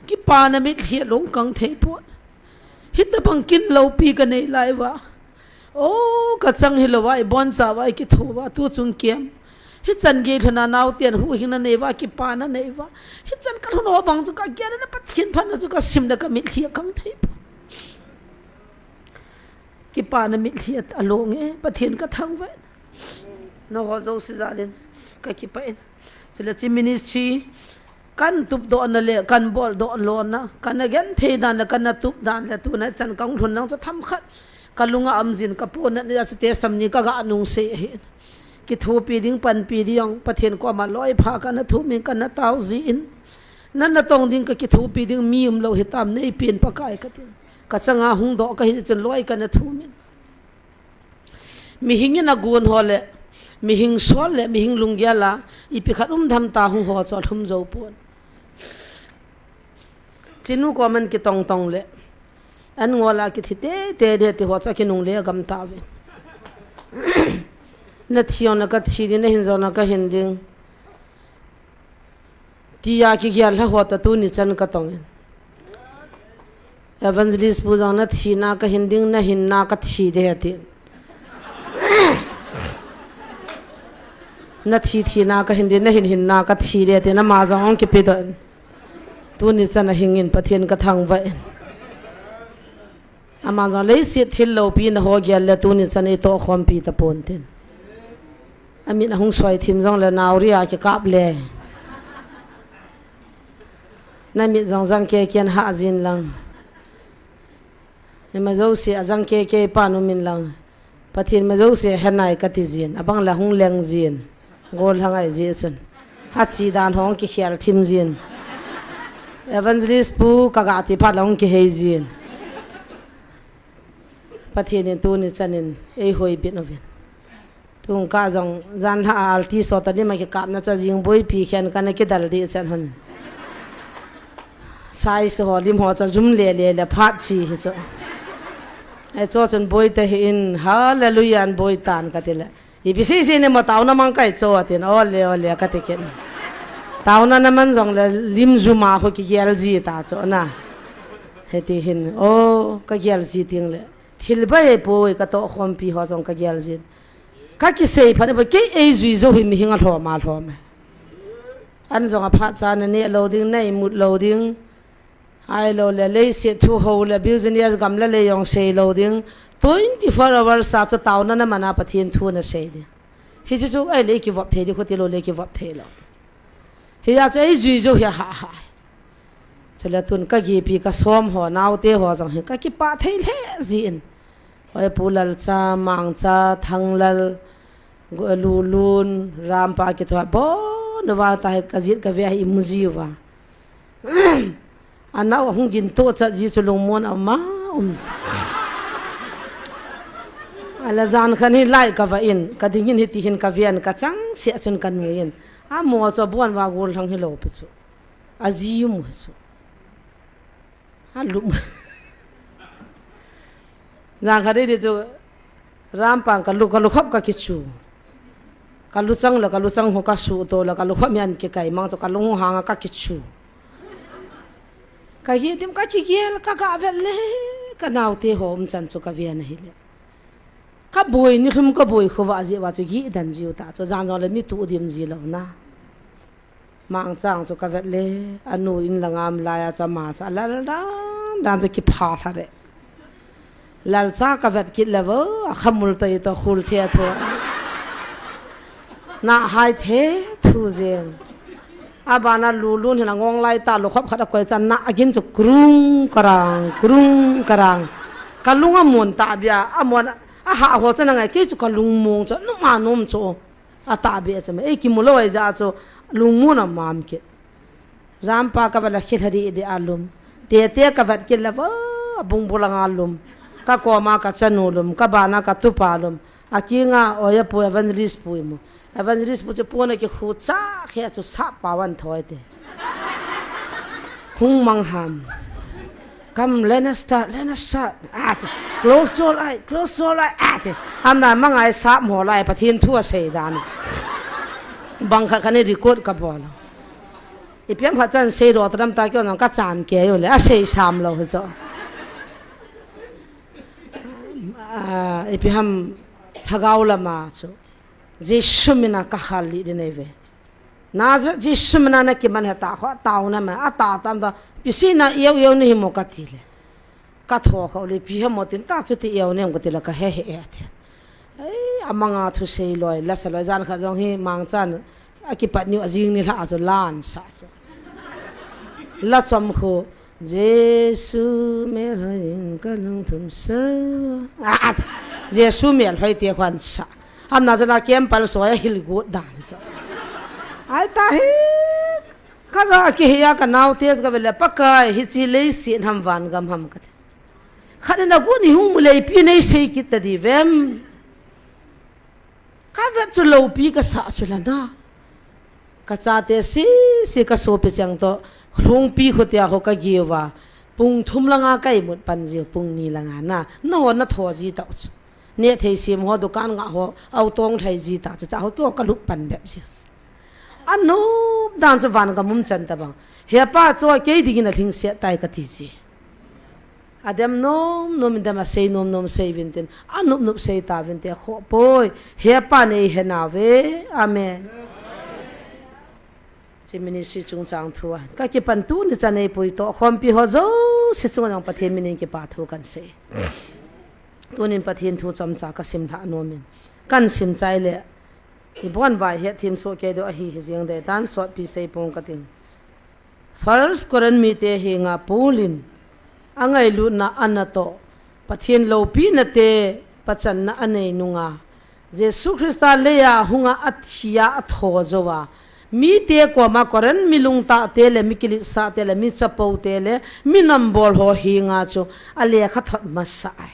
kipana mitlhi a lungkang thei pon. Hitabang kin loupi kanei lai uva. O, kachang hilou uva, iboncha uva, ikitho uva, tu chung kem. Hichan gei lhun a naoten huhhingna nei uva, kipana nei uva. Hichan kalhun ho bang chu kagel na Pathen phatna chu kasim le kamitlhi akang thei pon. Kipana mitlhi a, along e, Pathen kathangvah in. Nangho jouse jal in kakipah in. Chule hiche ministry kan tupdoh na le kan boldoh lona, kana genthei dan le kana tup dan le tuna chan kahung lhun nang chu themkhat kalunga aum jin, kaponat ni a chu testimony kaga nung sei ahi. Kithopi ding, panpi ding jong Pathen koma loipha kana thum in, kana tao jin. Nana tong ding, kakithopi ding mi umlou hitam, neipen Pakai katin. Kachanga hung doh kahi chun loi kana thum in. Mihing in agon ho le, mihing sol le, mihing lunggel a, ipi khat umdam ta hung ho chu alhum jou pon. Chinu koman kitong tong le, an ngol a kithi teitei de ti ho chu akinungle agam tauvin. Nathi jong na kathi ding, nahin jong na kahin ding. Tia kigel lha ho toh tuni chan katong in. Evangelist pu jong nathina kahin ding, nahinna kathi ding atin. Nathi thina kahin ding, nahin hinna kathi ding atin, ama jong ahung kipedoh in. Tuni chan ahing in Pathen kathangvah in. Ama jong leiset thil loupina ho gel le tuni chan eitoh khompi tapon tin. Amit ahung soi thim jong le naori a kikap le. Namit jong jang kei kei in hah jin lang. Ima jouse a jang kei kei pan um in lang. Pathen ima jouse he nai kati jin. Abang le hung leng jin. Gollhang ahi jeh chun. Achi dan hong kikhel thim jin. Evangelist pu kaga ti phat le hung kihei jin. Pathen in tuni chan in eihoibit uvin. Tun ka jong jan lha a alti sot a lim a kikapna chu jing boipi khen kana kidal dih chan hon. Sai se ho lim ho chu jum le le le phat chi hi chu. Ei chu chun boi te hi in, hallelujah, an boi tan kati le. Ipi sisi ne mo taona mang kai cho atin, ole, ole, kati kin. Taona naman jong le lim jum a ho kigel ji ta cho na. Hiti hin, o, kagel ji ting le. Thil bai poi katoh khompi ho jong kagel jin. Kakisei phat in ba kei eijui jou hi mihing alhom alhom e. An jong aphat cha na neh lou ding, na imut lou ding. Ahilou le leiset thu ho le business gam le lei jong sei lou ding. Twenty four hours a chu taona naman a Pathen thu nasei ding. Hiche chu ahile kivop thei ding, khuti lou le kivop thei lou. Hia chu eijui jou hi ahaha. Chule tun kagipi kasom ho, naote ho jong hi kakipah thei lheh jin. Hoi Pu Lalcha, Mangcha, Thanglal, Lulun, Rampa kitoh bon uva tahi kajet kave hi imu jiuva. Anao ahung gin toh chat ji chu lungmon a um a um ji. Ala jan khan hi lai kava in, kading in hiti hin kaven kachang sia chun kanuiyin. Amo chu abon uva gollhang hilou pi chu. Aji um chu. Alum. Jang khat dei chu Rampa kalu, kalu khop kakichu. Kalu chang le, kalu chang ho kasuh to le, kalu khop mi an kikai mang chu kalu hang a kakichu. Kahi dim kakigel, kaga vel le, kanaote ho um chan chu kaven ahile. Kaboi ni lhum kaboi khovah ji uva chu gidan jiu ta chu jan jong le mi tu dim ji lou na. Mangchang chu ka vet le, anu in la ngam lai a chu ama chu a lal dan dan chu kipha lha re. Lal cha ka vet kit le vo, a khamul to i to khul the a thu. Na hai the thu jeng. A bana lu lun hin a ngong lai ta lu khop khat a koi cha na a gin chu krung karang, krung karang. Ka lung a mun ta bia, a mun a ha ho chu na ngai kei chu ka lung mong chu, nu ma nom chu. A ta bia chu ma, ei kimu lo ai ja chu, lung mun a mam kit. Rampa ka vet le khit ha di di a lum. Tete ka vet kit le vo, a bung bulanga lum. Ka koma ka chanu lum, ka bana ka tupa lum. A kinga oya pu evangelist pu imu. Evangelist pu chu pu na ki khu cha khe chu sa pa wan thoi te. Hung mang ham. Come, let us start, let us start. Ati. Close your eye, close your eye. Ati. Amna mangai sa mo lai Pathen thu a sei dan. Bang kha kha ni record ka bol. Ipi ham kha chan sei ro ta dam ta kyo nang ka chan ke yo le, a sei sam lo hi cho. Ah, ipi ham lhagao lama chu. Jesu mina ka hal li di nei ve. Nazareth Jesu mina na kiman ha ta kho, tao na ma, a ta tam ta, pi si na yau yau ni hi mo ka ti le. Ka tho kho le, pi ha mo tin ta chu ti yau nem ka ti le ka he he e ti. Ei, a manga thu sei loi, la sa loi, jan kha jong hi mangchan, a kipat niu a jing ni lha chu lan sa chu. La chom khu, Jesu melhoi in ka lungthim sa. A, a, Jesu melhoi te khwan sa. Amna jala kempal soi a hil gut dan chu. Ai ta hi, ka ga ki hi a ka nau te ka vele Pakai, hi chi lei si ham van gam ham ka ti. Khat na gu ni hung mu lei pi nei sei kit ta di vem. Ka vet chu lopi ka sa chu la na. Ka chate si, si ka sopi chang to, lhungpi khutia ho ka giuva. Pung thum langa ka imut pan jiu, pung ni langa na. Na ho na tho ji tau chu. Ne thei sim ho, dukan nga ho, au tong thei ji ta chu, cha ho kyo ka lup pan bep ji. A nup dan chu van ka mum chan ta bang. He pa chu kei dingin a lhing se tai ka ti ji. A dem nom nom in dem a sei nom nom sei vin tin. A nup nup sei ta vin te kho poi. He pa nei he na ve. Amen. Chi ministry chungchang thu a. Ka kipan tu ni cha nei pui to. Khompi ho jouse chunga jong Pathen minin kipa thu kan sei. Tunin Pathen thu chomcha ka sim lha nom in. Kan sim chai le. I bon vai het thim so ke do ahi hi jeng de tan sot pi sei pong ka ting. First Corinth mite henga Paul in a ngailutna ana to, Pathen lopina te pachanna a nei nunga, Jesu Christa leia hunga a thia a tho joa, mite koma Corinth mi lungta te le, mi kilitsa te le, mi chapo te le, mi nambol ho henga chu a lekha thot masa ai.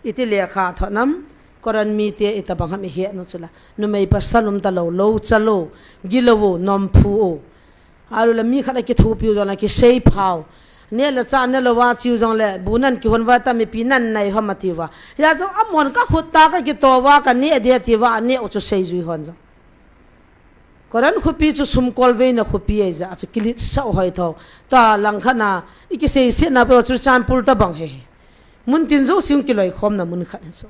Iti lekha thot nam, Corinth mite ita bang ham i het nu chula. Numei pasal um ta lo, lo cha lo, gilo u, nom phu u. Alu la mi khat a kithupiu jong la kisei phau. Ne la cha ne lo wa chiu jong le, bu nan kihon va ta mipi nan nai hom ati va. Ya jong amon ka khut ta ka kito va ka ne de ti va, ne u chu sei jui hon jong. Corinth khopi chu sumkol veina khopi ahi jeh a chu kilitsah u hoi tho. Tua langkhat na, i kiseiset na peh chu Churachandpur tabang hi. Mun tin jouse hung kiloikhomna mun khat hi chu.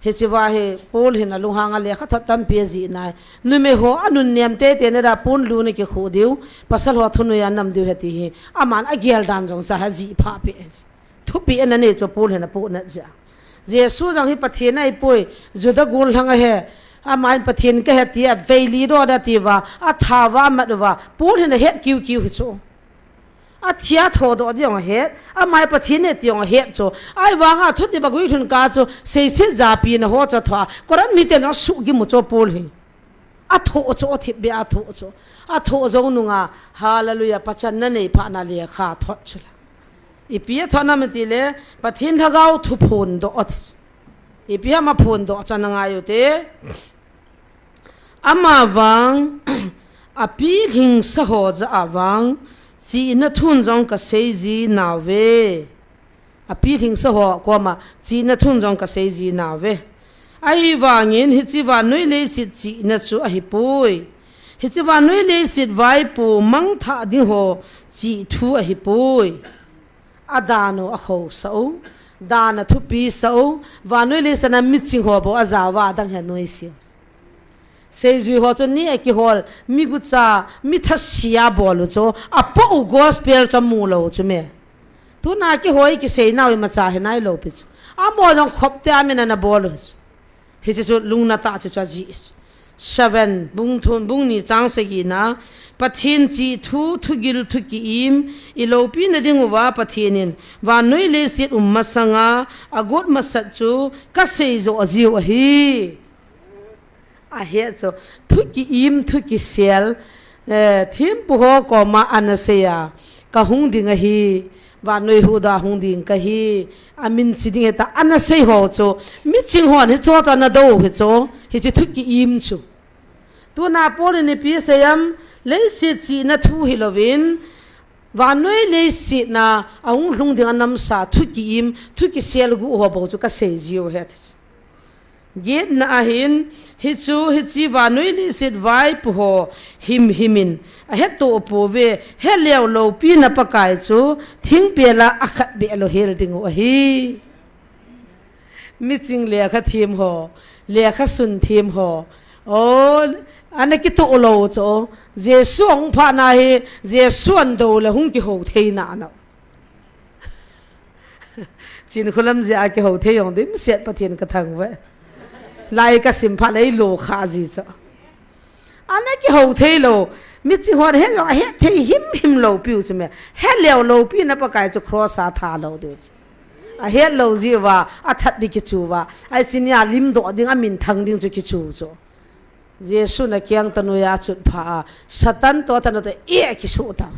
Hiche va hi Paul hin alunghang a lekha thot tampi ajih nai. Numei ho anunnem teitei na da pon lu na kikhu diu. Pasal ho thunuia nam diu ahi ti hi. Aman agel dan jong chu ajih pha peh ahi chu. Thupeh ana nei chu Paul hin apohnat jeh a. Jesu jong hi Pathen ahipoi, Juda gollhang ahi, aman Pathen kahi tia veili doh da ati uva, atha uva amat uva, Paul hin ahet kiukiu hi chu. Athia thodoh ding jong ahet, ama hi Pathen ahi ti jong ahet chu. Ahivanga thuti bagui lhun kah chu, seiset japi na ho chu athoh a, Corinth miten jong asuhgim u chu Paul hi. Athoh chu, athipbeh a athoh chu. Athoh jou nunga, hallelujah, pachanna nei phat na lekha athot chu la. Ipi athot nam iti le, Pathen Lhagao thu phondoh ati. Ipi ham aphondoh chan angai u te. Amavang, apilhingsa ho jah a vang, chihna thun jong kasei ji nauve. Apilhingsa ho koma chihna thun jong kasei ji nauve. Ahivangin hiche vannoi leiset chihna chu ahipoi. Hiche vannoi leiset vaipo mangthah ding ho chih thu ahipoi. Adan u akhousah u, dan athupisah u, vannoi leiset a miching ho bou ajao va adang hi anoise u. Seijui ho chu ni a kihol, mi gucha, mi thasia bol u chu, apoh u gospel chu amu lou chu me. Tuna kihoi kisei nau imacha hi nai lou pi chu. Amo jong khop te amin ana bol u chu. Hiche chu lungna tah chu chu aji. Seven, bung thum, bung ni chang sagi na. Pathen chih thu, thugil, thukiim, i loupina ding uva Pathen in vannoi leiset um masanga agot masat chu kasei jo jiu ahi. Ahet chu, thukiim, thukisel, eh, thempu ho koma ana sei a, kahung ding ahi, vannoi huhdoh a hung ding kahi, amin chi ding hita, ana sei ho chu, miching hon hicho chu ana dou hi chu, hiche thukiim chu. Tuna Paul in ipi asei em, leiset chihna thu hilouvin, vannoi leiset na ahung lhung ding anamsa, thukiim, thukisel guh ho bou chu kasei jiu ahi ati. Getna ahin, hichu, hiche vannoi leiset vaipo ho himhim in ahetto pouve, heleu loupina Pakai chu thingpel a akhat beh lou hel ding u ahi. Miching lekha them ho, lekha sun them ho, o, ana kitoh lou chu, Jesu ahung phat na hi, Jesu ana dou le hung kihou thei nano. Chinkholam jeh a kihou thei jong dimset Pathen kathangvah e. Lai kasim phat le eilo kha ji chu. Ana kihou thei lou. Miching hon he jong ahet thei himhim lou piu chu me. Heleu loupina Pakai chu cross a tha lou diu chu. Ahet lou jiu va, athat ding kichu va. Ahi chun alim doh ding, amin thang ding chu kichu chu. Jesu na kiang tanu a achut pha a, Satan toh tanu toh e kisuh ta.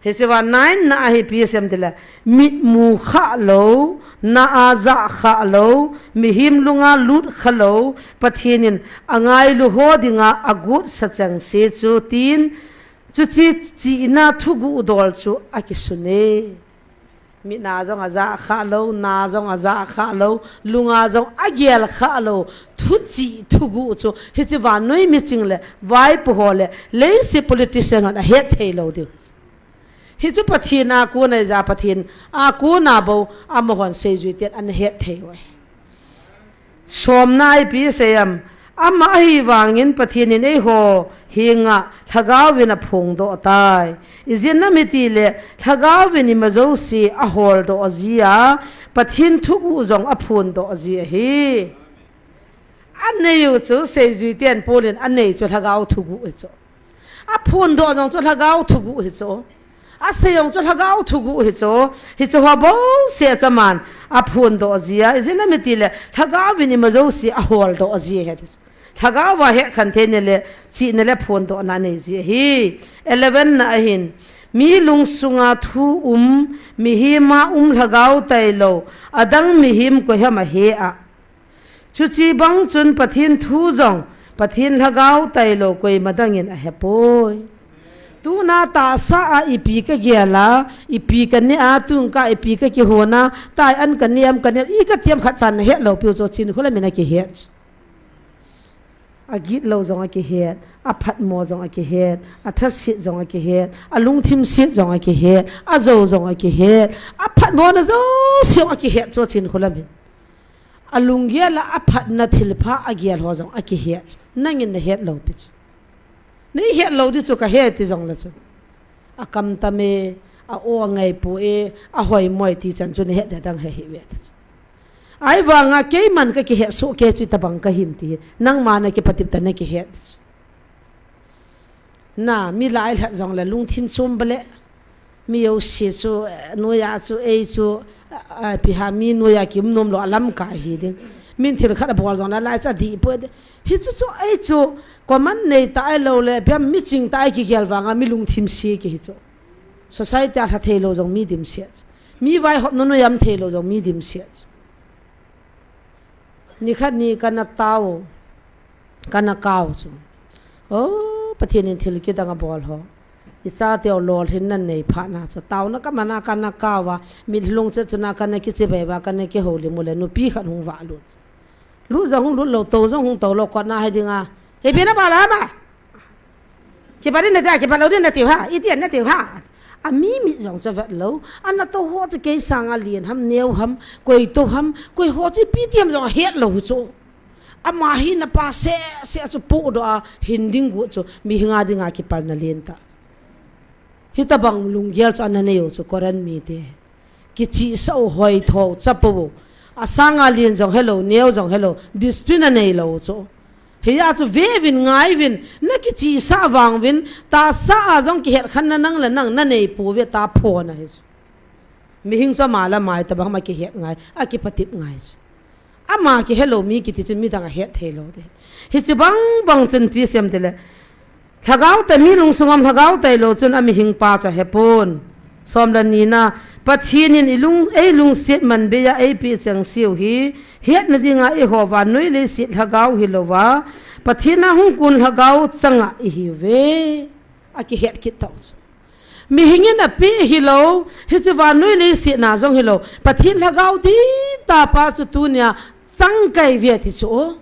Hiche va nine na a hi ipi asei em tile, mitmu kha lou, na a ja kha lou, mihem lunga lut kha lou, Pathen in angailu ho dinga agot sa chengse chu tin, chuche chihna thuguh dol chu akisun e. Mit na jong aja kha lou, na jong aja kha lou, lunga jong agel kha lou, thuchih thuguh chu, hiche vannoi miching le, vaipo ho le, leiset politician hon ahet thei lou diu. Hichu Pathen a kon ahi jeh a Pathen a kon a bou, amahon seijui ten ana het thei uve. Somna a ipi asei em, ama ahivangin Pathen in eiho henga lhagao vin aphongdoh tai. Ijeh inem itile, lhagao vin ima jouse aholdoh ji a, Pathen thuguh jong aphondoh ji ahi. Anei u chu seijui ten Paul in anei chu lhagao thuguh hi chu. Aphondoh jong chu lhagao thuguh hi chu. Asei jong chu lhagao thuguh hi chu. Hichu ho bouseh chu aman aphondoh ji a. Ijeh inem itile lhagao vin ima jouse aholdoh ji ahi ti chu. Lhagao va hekhen theina le chihna le phondohna nei ji ahi. Eleven na ahin. Mi lungsunga thu um, mihem a um lhagao tailou, adang mihem koiham ahe a. Chuche bang chun Pathen thu jong, Pathen lhagao tailou koima dangin ahepoi. Tuna tahsa a ipi kagel a, ipi kaneh a, tungkah ipi kakihon a, tai an kaneh am kaneh, i kati am khatcha nahet lou piu chu Chinkholam in akihet. Agit lou jong akihet, aphatmo jong akihet, athaset jong akihet, alungthim set jong akihet, ajou jong akihet, aphatmo na jouse jong akihet chu Chinkholam hin. Alunggel a aphatna thilpha agel ho jong akihet. Nangin nahet lou pi chu. Neihet lou di chu kahe ti jongle chu. Akam tam e, a-o angai poi, ahoimo e ti chan chu nahet ding dang ahi ve ti chu. Ahivanga keiman kakihet soh kei chu itobang kahim ti hi. Nangma nakipatep tah nakihet ti chu. Na, mi lai lhat jongle lungthim chom bale. Mi jouse chu, eh, noiya chu, ei chu, ah, ipi ham mi noiya kium nom lou alamkai hi ding. Min thil khat abol jongle alai chu adih poi ding. Hichu chu, ei chu, common nei tah ahilou le, ipi ham miching tah a kigel vanga mi lungthim se kihi chu. Society a lha thei lou jong mi dimset. Mi vaihopna noiya um thei lou jong mi dimset. Nikhat ni kana tao, kana kao chu. O, Pathen in thil kidang abol ho. Ichateu lolhinna nei phat na chu. Taona kaman a kana kao a, mitlhi lungchet chun a kana kichibai uva, kana kihoulim u le, nupi khat hung vah lut. Lut jong hung lut lou, tou jong hung tou lou, kotna hi ding a. Ipi nabol ham? Kipat in nati a, kipat lou ding nati u ham, iti in nati u ham. Ami mit jong chu avet lou. Ana tou ho chu kei sanga len ham, neo ham, koi tou ham, koi ho chu ipi ti ham jong ahet lou chu. Ama hina pa seh seh chu pohdoh a hin ding gu chu mihinga dinga kipalna lentah. Hitabang lunggel chu ana nei u chu Corinth mite. Kichihsah u, hoitho u, chapo u. Asanga lien jong helou, neo jong helou, discipline anei lou u chu. Hia chu ve uvin, ngai uvin, na kichihsah vang uvin, tahsa a jong kihetkhenna nang le nang nanei pouve, taphona hi chu. Mihing chu ama le ama hitabang ma kihet ngai, akipatep ngai chu. Ama kihelou mi kiti chun midang ahet thei lou ding. Hiche bangbang chun ipi asei em tile, lhagao tah mi lungsung a lhagao tah hilou chun amihing pa chu ahepon. Som le nina, Pathen in ilung, eilungset man beiya eipeh chengse u hi, hetna dinga eiho vannoi leiset lhagao hilouva, Pathen a hung kon lhagao changa ihiuve. Akihet kit tau chu. Mihing in apeh hilou, hiche vannoi leiset na jong hilou, Pathen lhagao dihtah pa chu tunia chang kahi uve ti chu.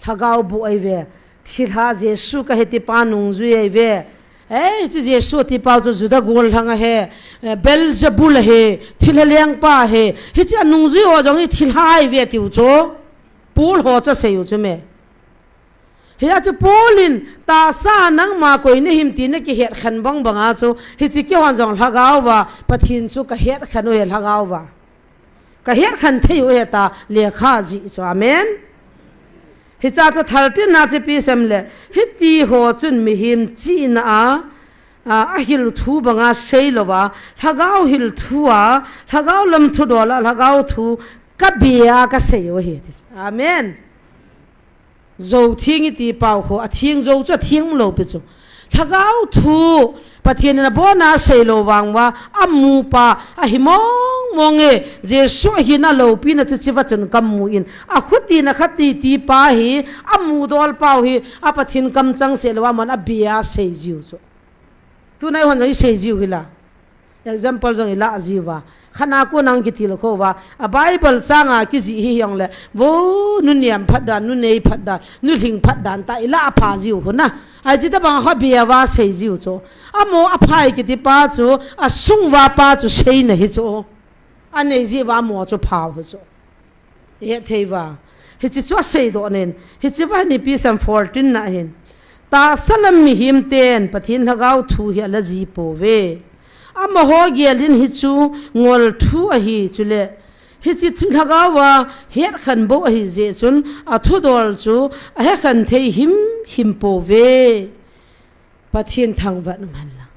Lhagao boh ahiuve. Thilha Jesu kahi ti pa nungjui ahiuve. Ei, hiche Jesu ti pa chu Juda gollhang ahi, eh, Beelzebul ahi, thilha lengpa ahi. Hiche anungjui ho jong hi thilha ahiuve tiu chu. Paul ho chu asei u chu me. Hia chu Paul in, tahsa nangma koi nahim ti nakihetkhen bangbang a chu, hiche keihon jong lhagao va, Pathen chu kahetkhen u ahi lhagao va. Kahetkhen thei u ahi tia lekha ajih chu. Amen. Hiche chu thirteen na chu ipi asei em le, hiti ho chun mihem chihna a, a, ahil thu banga seilouva, lhagao hil thu a, lhagao lam thudol a, lhagao thu kabia kasei u ahi. Amen. Jou theng iti pau kho, atheng jou chu atheng umlou pi chu. Lhagao thu, Pathen in abona seilou vang uva, amu pa, ahi mong mong e, Jesu ahin aloupina chu hichea chun kamu in, akhut in akhati ti pa hi, amudol pau hi, a Pathen kamchang seilou a man abia sei jiu chu. Tuna eihon jong isei jiu hila. Example jong ilah jiuva. Khat na kon nang kitilkhou uva. A Bible changa kijih hi hijongle. Vo, nu niam phat dan, nu nei phat dan, nu lhing phat dan tia ilah pha jiu khu na. Ahi hitabang kho bia uva sei jiu chu. Amaho aphai kiti pa chu, asung uva pa chu seina hi chu. Anei jeh uva amaho chu phau hi chu. Ihet thei uva. Hiche chu aseidoh nen. Hiche uva hin ipi asei em fourteen na hin. Tahsa lam mihem ten Pathen lhagao thu hi ala ji pouve. Amaho gel in hichu ngol thu ahi chule. Hiche thu lhagao a hetkhen bou ahi jeh chun athudol chu ahekhen thei himhim pouve. Pathen thangvah in umhen lang.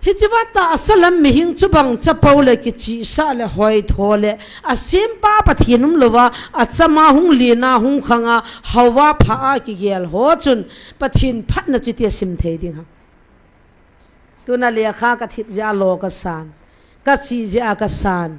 Hichea tahsa lam mihing chubang chapo le kichihsah le hoitho le asempa Pathen umlouva achama hung lena hung khanga haova pha a kigel ho chun Pathen phatna chuti asim thei ding ham. Tuna lekha kathip jeh a lo kasan. Kachi jeh a kasan.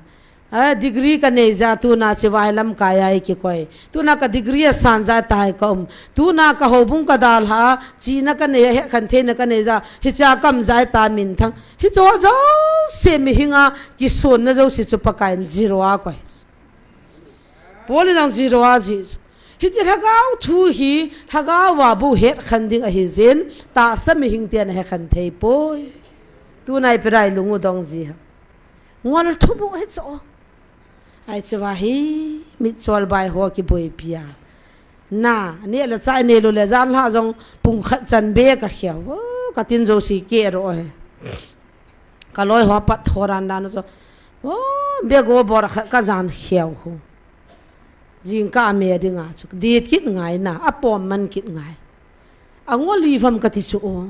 A, degree kanei jeh a tuna chivai lamkai a ikikoi. Tuna ka degree asan jeh a tai kaum. Tuna ka houbung kadalha a, chihna kanei a, hetkhen theina kanei jeh a, hichea kaum jeh a ta minthang. Hicheho jouse mihinga kisonna jouse chu Pakaiyin zero a koi. Paul in jong zero a jih. Hiche lhagao thu hi, lhagao a bou hetkhen ding ahi jeh in, tahsa mihing ten ahekhen thei poi. Tuna ipi rai lung u dong ji ham. Ngol thu bou hi chu. Ahi chua hi, mitchol bai ho kiboipi a. Na, neh le chah nei lou le jan lha jong pung khat chan beh kakheu. O, katin jouse keh ro he. Kaloi ho pat thoran dan chu. O, bego bor khat kajan kheu khu. Jingkah a me dinga chu. Dit kit ngai na, apom man kit ngai. Angol ivam kati chu o.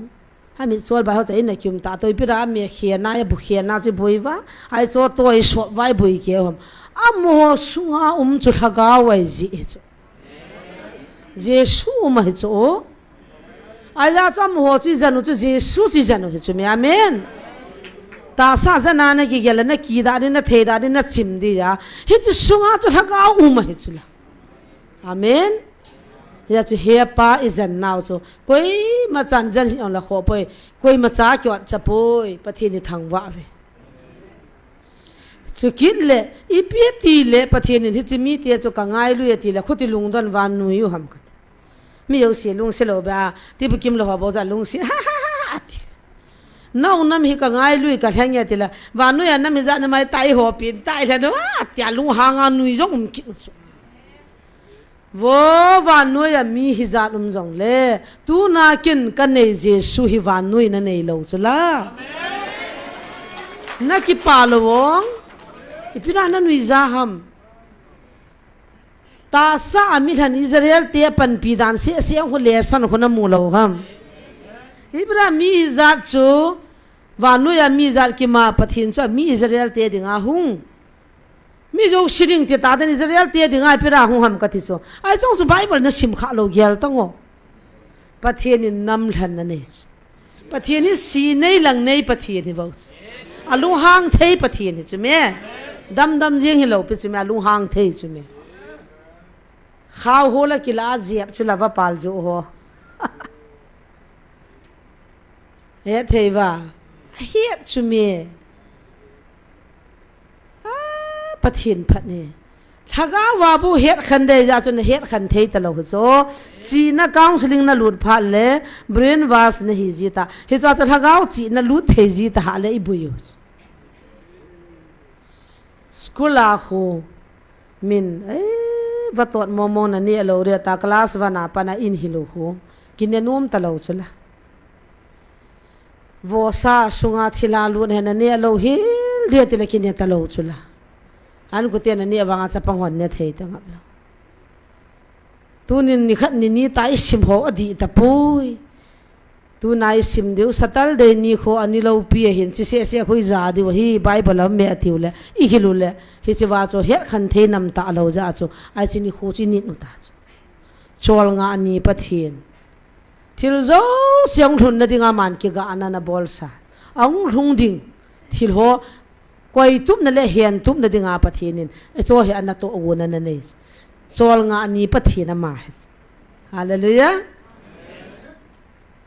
Amitchol bai ho cha in a kium ta toh ipi da me khena, abu khena chu boi uva. Ahi chu toh isop uva iboi keu ham. Amaho sunga um chu lhagao ahi jeh chu. Jesu um ahi chu. Ahi jeh chu amaho chu ijen u chu Jesu chu ijen u hi chu me. Amen. Tahsa jana nakigel le nakidah ding, natheidah ding, nachim ding a. Hiche sunga chu lhagao um ahi chu la. Amen. Hijeh chun hepa ijen nau chu koima chan jen hi ong la kho poi, koima cha kiot cha poi, Pathen ithangvah uve. Chukit le, ipi ati le, Pathen in hiche mite chu kangailui ati le, khuti lungdon uva nui u ham kati. Mi jouse lungse lou beh a, tibukim lou ho bou jeh a lungse, ha, ha, ha, ha, ati. Nao nam hi kangailui kalheng e ati le, vannoi a nam hijat na mai tai ho pin, tai le no, ati a lunghang a nui jong um kit u chu. Vo vannoi a mi hijat um jongle, tuna ken kanei Jesu hi vannoi nanei lou chu la. Nakipa lou ong. Ipi na nanui ja ham. Tahsa a milhan Israel te panpi dan seh seh khu lesson khu namu lou ham. Ipi na mi hijat chu, vannoi a mi jat kima Pathen chu a mi Israel te dinga hung. Mi jouse ding ti ta den Israel te dinga ipi ra hung ham kati chu. Ahi chong chu Bible nasim kha lou gel tang o. Pathen in namlhan nanei chu. Pathen hi si nei lang nei Pathen hi vo chu. Alunghang thei Pathen hi chu me. Dam dam jeng hilou pi chu me, alunghang thei chu me. Khao ho la kila jep chu la va pal jo ho. Hethei va. Ahet chu me. Ah, Pathen phat ni. Lhagao a bu het khan dei ja chu nahet khan thei talou chu. China counseling nalut phat le brainwash nahi ji ta. Hichu chu lhagao china lut thei ji ta ha le ibui u. School a khu min, eh, vatot momo naneh lou re ta class one a pat a in hilou khu. Kine nom talou chu la. Vosa sunga thilha lut hi naneh lou hel dia tile kine talou chu la. An kute naneh vanga chapang hon ne thei ta ngap lou. Tunin nikhat nini ta isim ho adih tapoi. Tuna isim diu Saturday ni khu ani lou pi ahin chi seh seh khu ija diu hi Bible a um me atiu le. Ihil u le. Hichi va chu het khan thei nam talou ja chu. Ahi chi ni khu chi ni nu ta chu. Cholngah ni Pathen. Thil jouse ahung lhunna dinga man kigahna nabolsa. Ahung lhung ding. Thil ho koitupna le hentupna dinga Pathen in. Eiho hi anatoh u nanei. Cholngah ni Pathen ama hi. Hallelujah.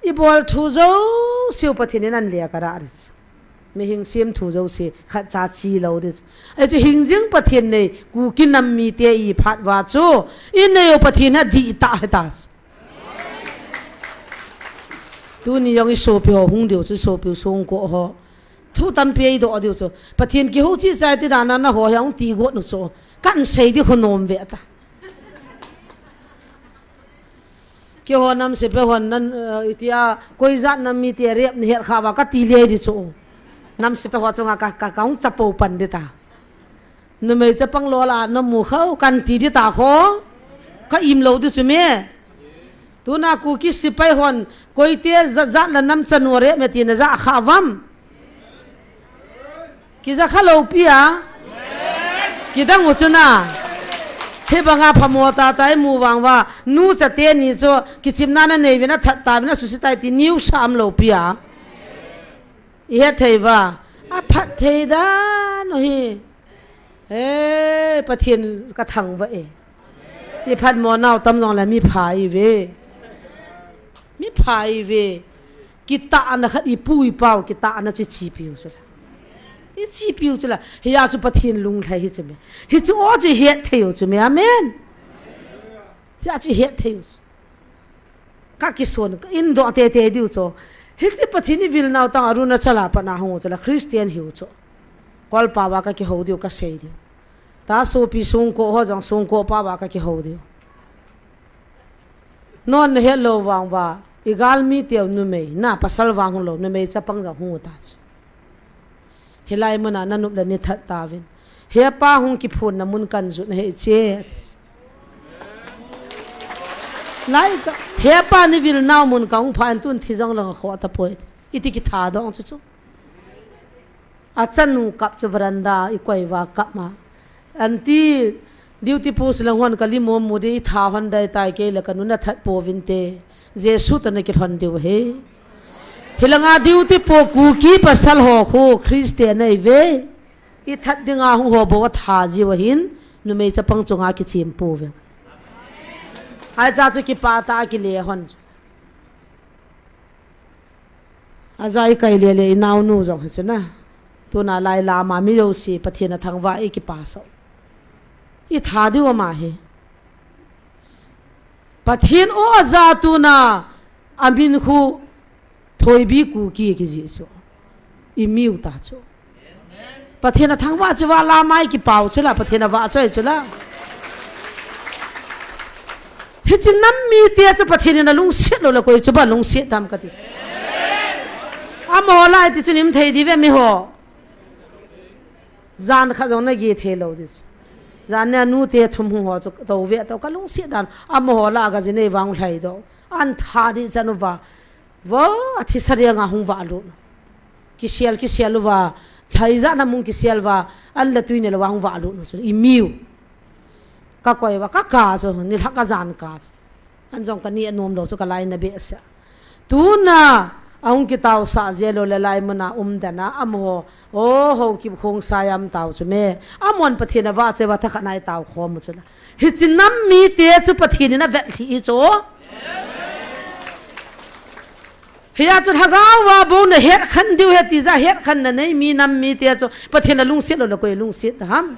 Ibol thu jouse u Pathen in anle kara ri chu. Mihing sem thu jouse khatcha chi lou ri chu. Ahi chu hingjing Pathen nei Kuki nam mite iphat va chu. Inei u Pathen hi adih ta hi ta chu. Tuni jong isopi ho hung diu chu, isopi u songko ho. Thu tampi eidoh diu chu. Pathen kihou chi chai ti dan a naho hi ahung ti got nu chu. Kan sei di khu nom ve ta. Keiho nam sepai hon nan, eh, itia, koi jat nam mite rep nahet kha va kati le di chu. Nam sepai ho chunga ka, ka, kahung chapo pan di ta. Numei chapang lol a namu khau kan ti di ta kho. Ka im lou di chu me. Tuna Kuki sepai hon koite jat jat la nam chanu rep me ti naja kha vam. Kija kha lou pi a. Kidang u chu na. Hibanga phamo tata imu vang va. Nu chate ni chu kichimna nanei vin athat ta vin asusi tai ti niu sam lou pi a. Ihe thei va. Aphat thei dan u hi. He, Pathen ka thangvah e. Iphatmo nau tam jong le mipha ive. Mipha ive. Kitahna khat ipu ipau kitahna chu ichipiu chu la. Ichipiu chu la. Hia chu Pathen lunglhai hi chu me. Hichu o chu ihet thei u chu me. Amen. Chia chu ihet thei u chu. Ka kison, ka indoh tete diu chu. Hiche Pathen ivil nau tang Arunachal a pat na hung u chu la Christian hiu chu. Kolpa va ka kihou diu ka sei diu. Ta sopi songko ho jong songko pa va ka kihou diu. Non nahet lou vang va, igalmi teu numei, na pasal vang hung lou, numei chapang jong hung u ta chu. Hilai muna nanop le nithat tauvin. Hepa hung kiphonna mun kanjot nahi che. Lai ka, hepa nivil nau mun kahung pha in tun thi jong lang akhoh tapoi. Iti kitha dong chu chu. Achanu kap chu veranda ikoi va kap ma. Anti duty post lang hon kali mom mu di itha hon dai tai kei le kanu nathat pouvin te. Jesu toh nakilhon diu ahi. Hilanga duty po Kuki pasal ho khu Christian ahi ve. Ithat dinga hung ho bou atha jiu ahin, numei chapang chunga kichim pouve. Ahi cha chu kipah tah a kile hon. Aja ikai le le inaonu jong hi chu na. Tuna lai lama mi jouse Pathen athangvah ikipah sah u. Itha diu ama hi. Pathen o aja tuna amin khu Thoibi Kuki kijih chu. Imiu ta chu. Pathen athangvah chu va lama ikipah u chu la, Pathen avahchoi chu la. Hiche nam mite chu Pathen in alungset lou le koi chu ba lungset dam kati. Amaho lai ti chu nim thei diu ve miho. Jan khat jong nagel thei lou ti chu. Jan nia nute thum hung ho chu tou ve tou kalungset dan. Amaho lah a gajinei vang lhai doh. An tha di chan uva. Vo, athi sariang a hung valut. Kisel, kisel uva. Lhai jan a mung kisel uva. An le tui nel uva hung valut chu. Imiu. Kakoi uva, kaka chu. Nilhah kajan ka chu. An jong kani anom lou chu kalai na behseh. Tuna, ahung kitaosah jeh lou le lai muna um dan a, amaho, o, ho kip khong sayam tao chu me. Amon Pathen avah cheh uva thakhat nai tao khom chu la. Hiche nam mite chu Pathen in avet lhi hi chu. Hia chu lhagao a bou nahet khen diu ahi ti ja het khen nanei mi nam mite chu Pathen alungset lou le koi lungset ham.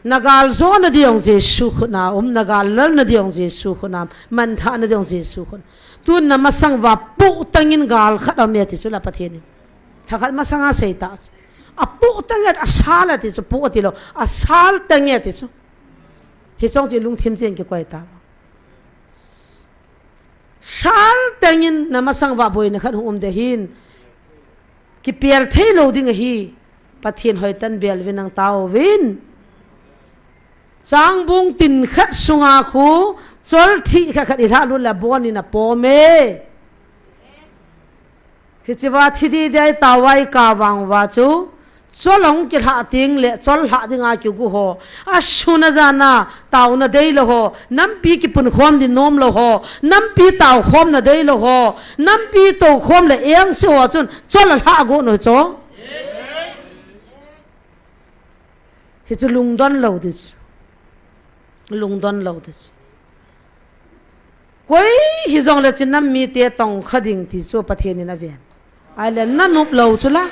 Nagal jona ding jong Jesu khut a um, nagal lalna ding jong Jesu khut a um, manthahna ding jong Jesu khut. Tun na masang uva poh tangin gal khat aume ti chu la Pathen in. Thakhat masang a sei ta chu. Apoh tange asal ati chu poh ati lou, asal tange ati chu. Hiche jong chu lungthim chen kikoi ta. Sal tengin na masang uva boina khat hung um ding ahin. Kipel thei lou ding ahi. Pathen hoitah in bel uvin nang tao uvin. Changbung tin khat sunga khu chol thih khat khat ilhah lut le abon in apom e. Hiche uva thi di dai tao uva ika vang uva chu. Chol ahung kilhah teng le, chol lhah dinga kigu ho. Asun ajan a, taona dei lou ho. Nampi kipunkhom ding nom lou ho. Nampi taokhomna dei lou ho. Nampi toukhom le engse ho chun, chol alhah got u chu. Hichu lungdon lou ding chu. Lungdon lou ding chu. Koi hijongle hiche nam mite tongkha ding ti chu Pathen in aven. Ahile nanop lou chu la.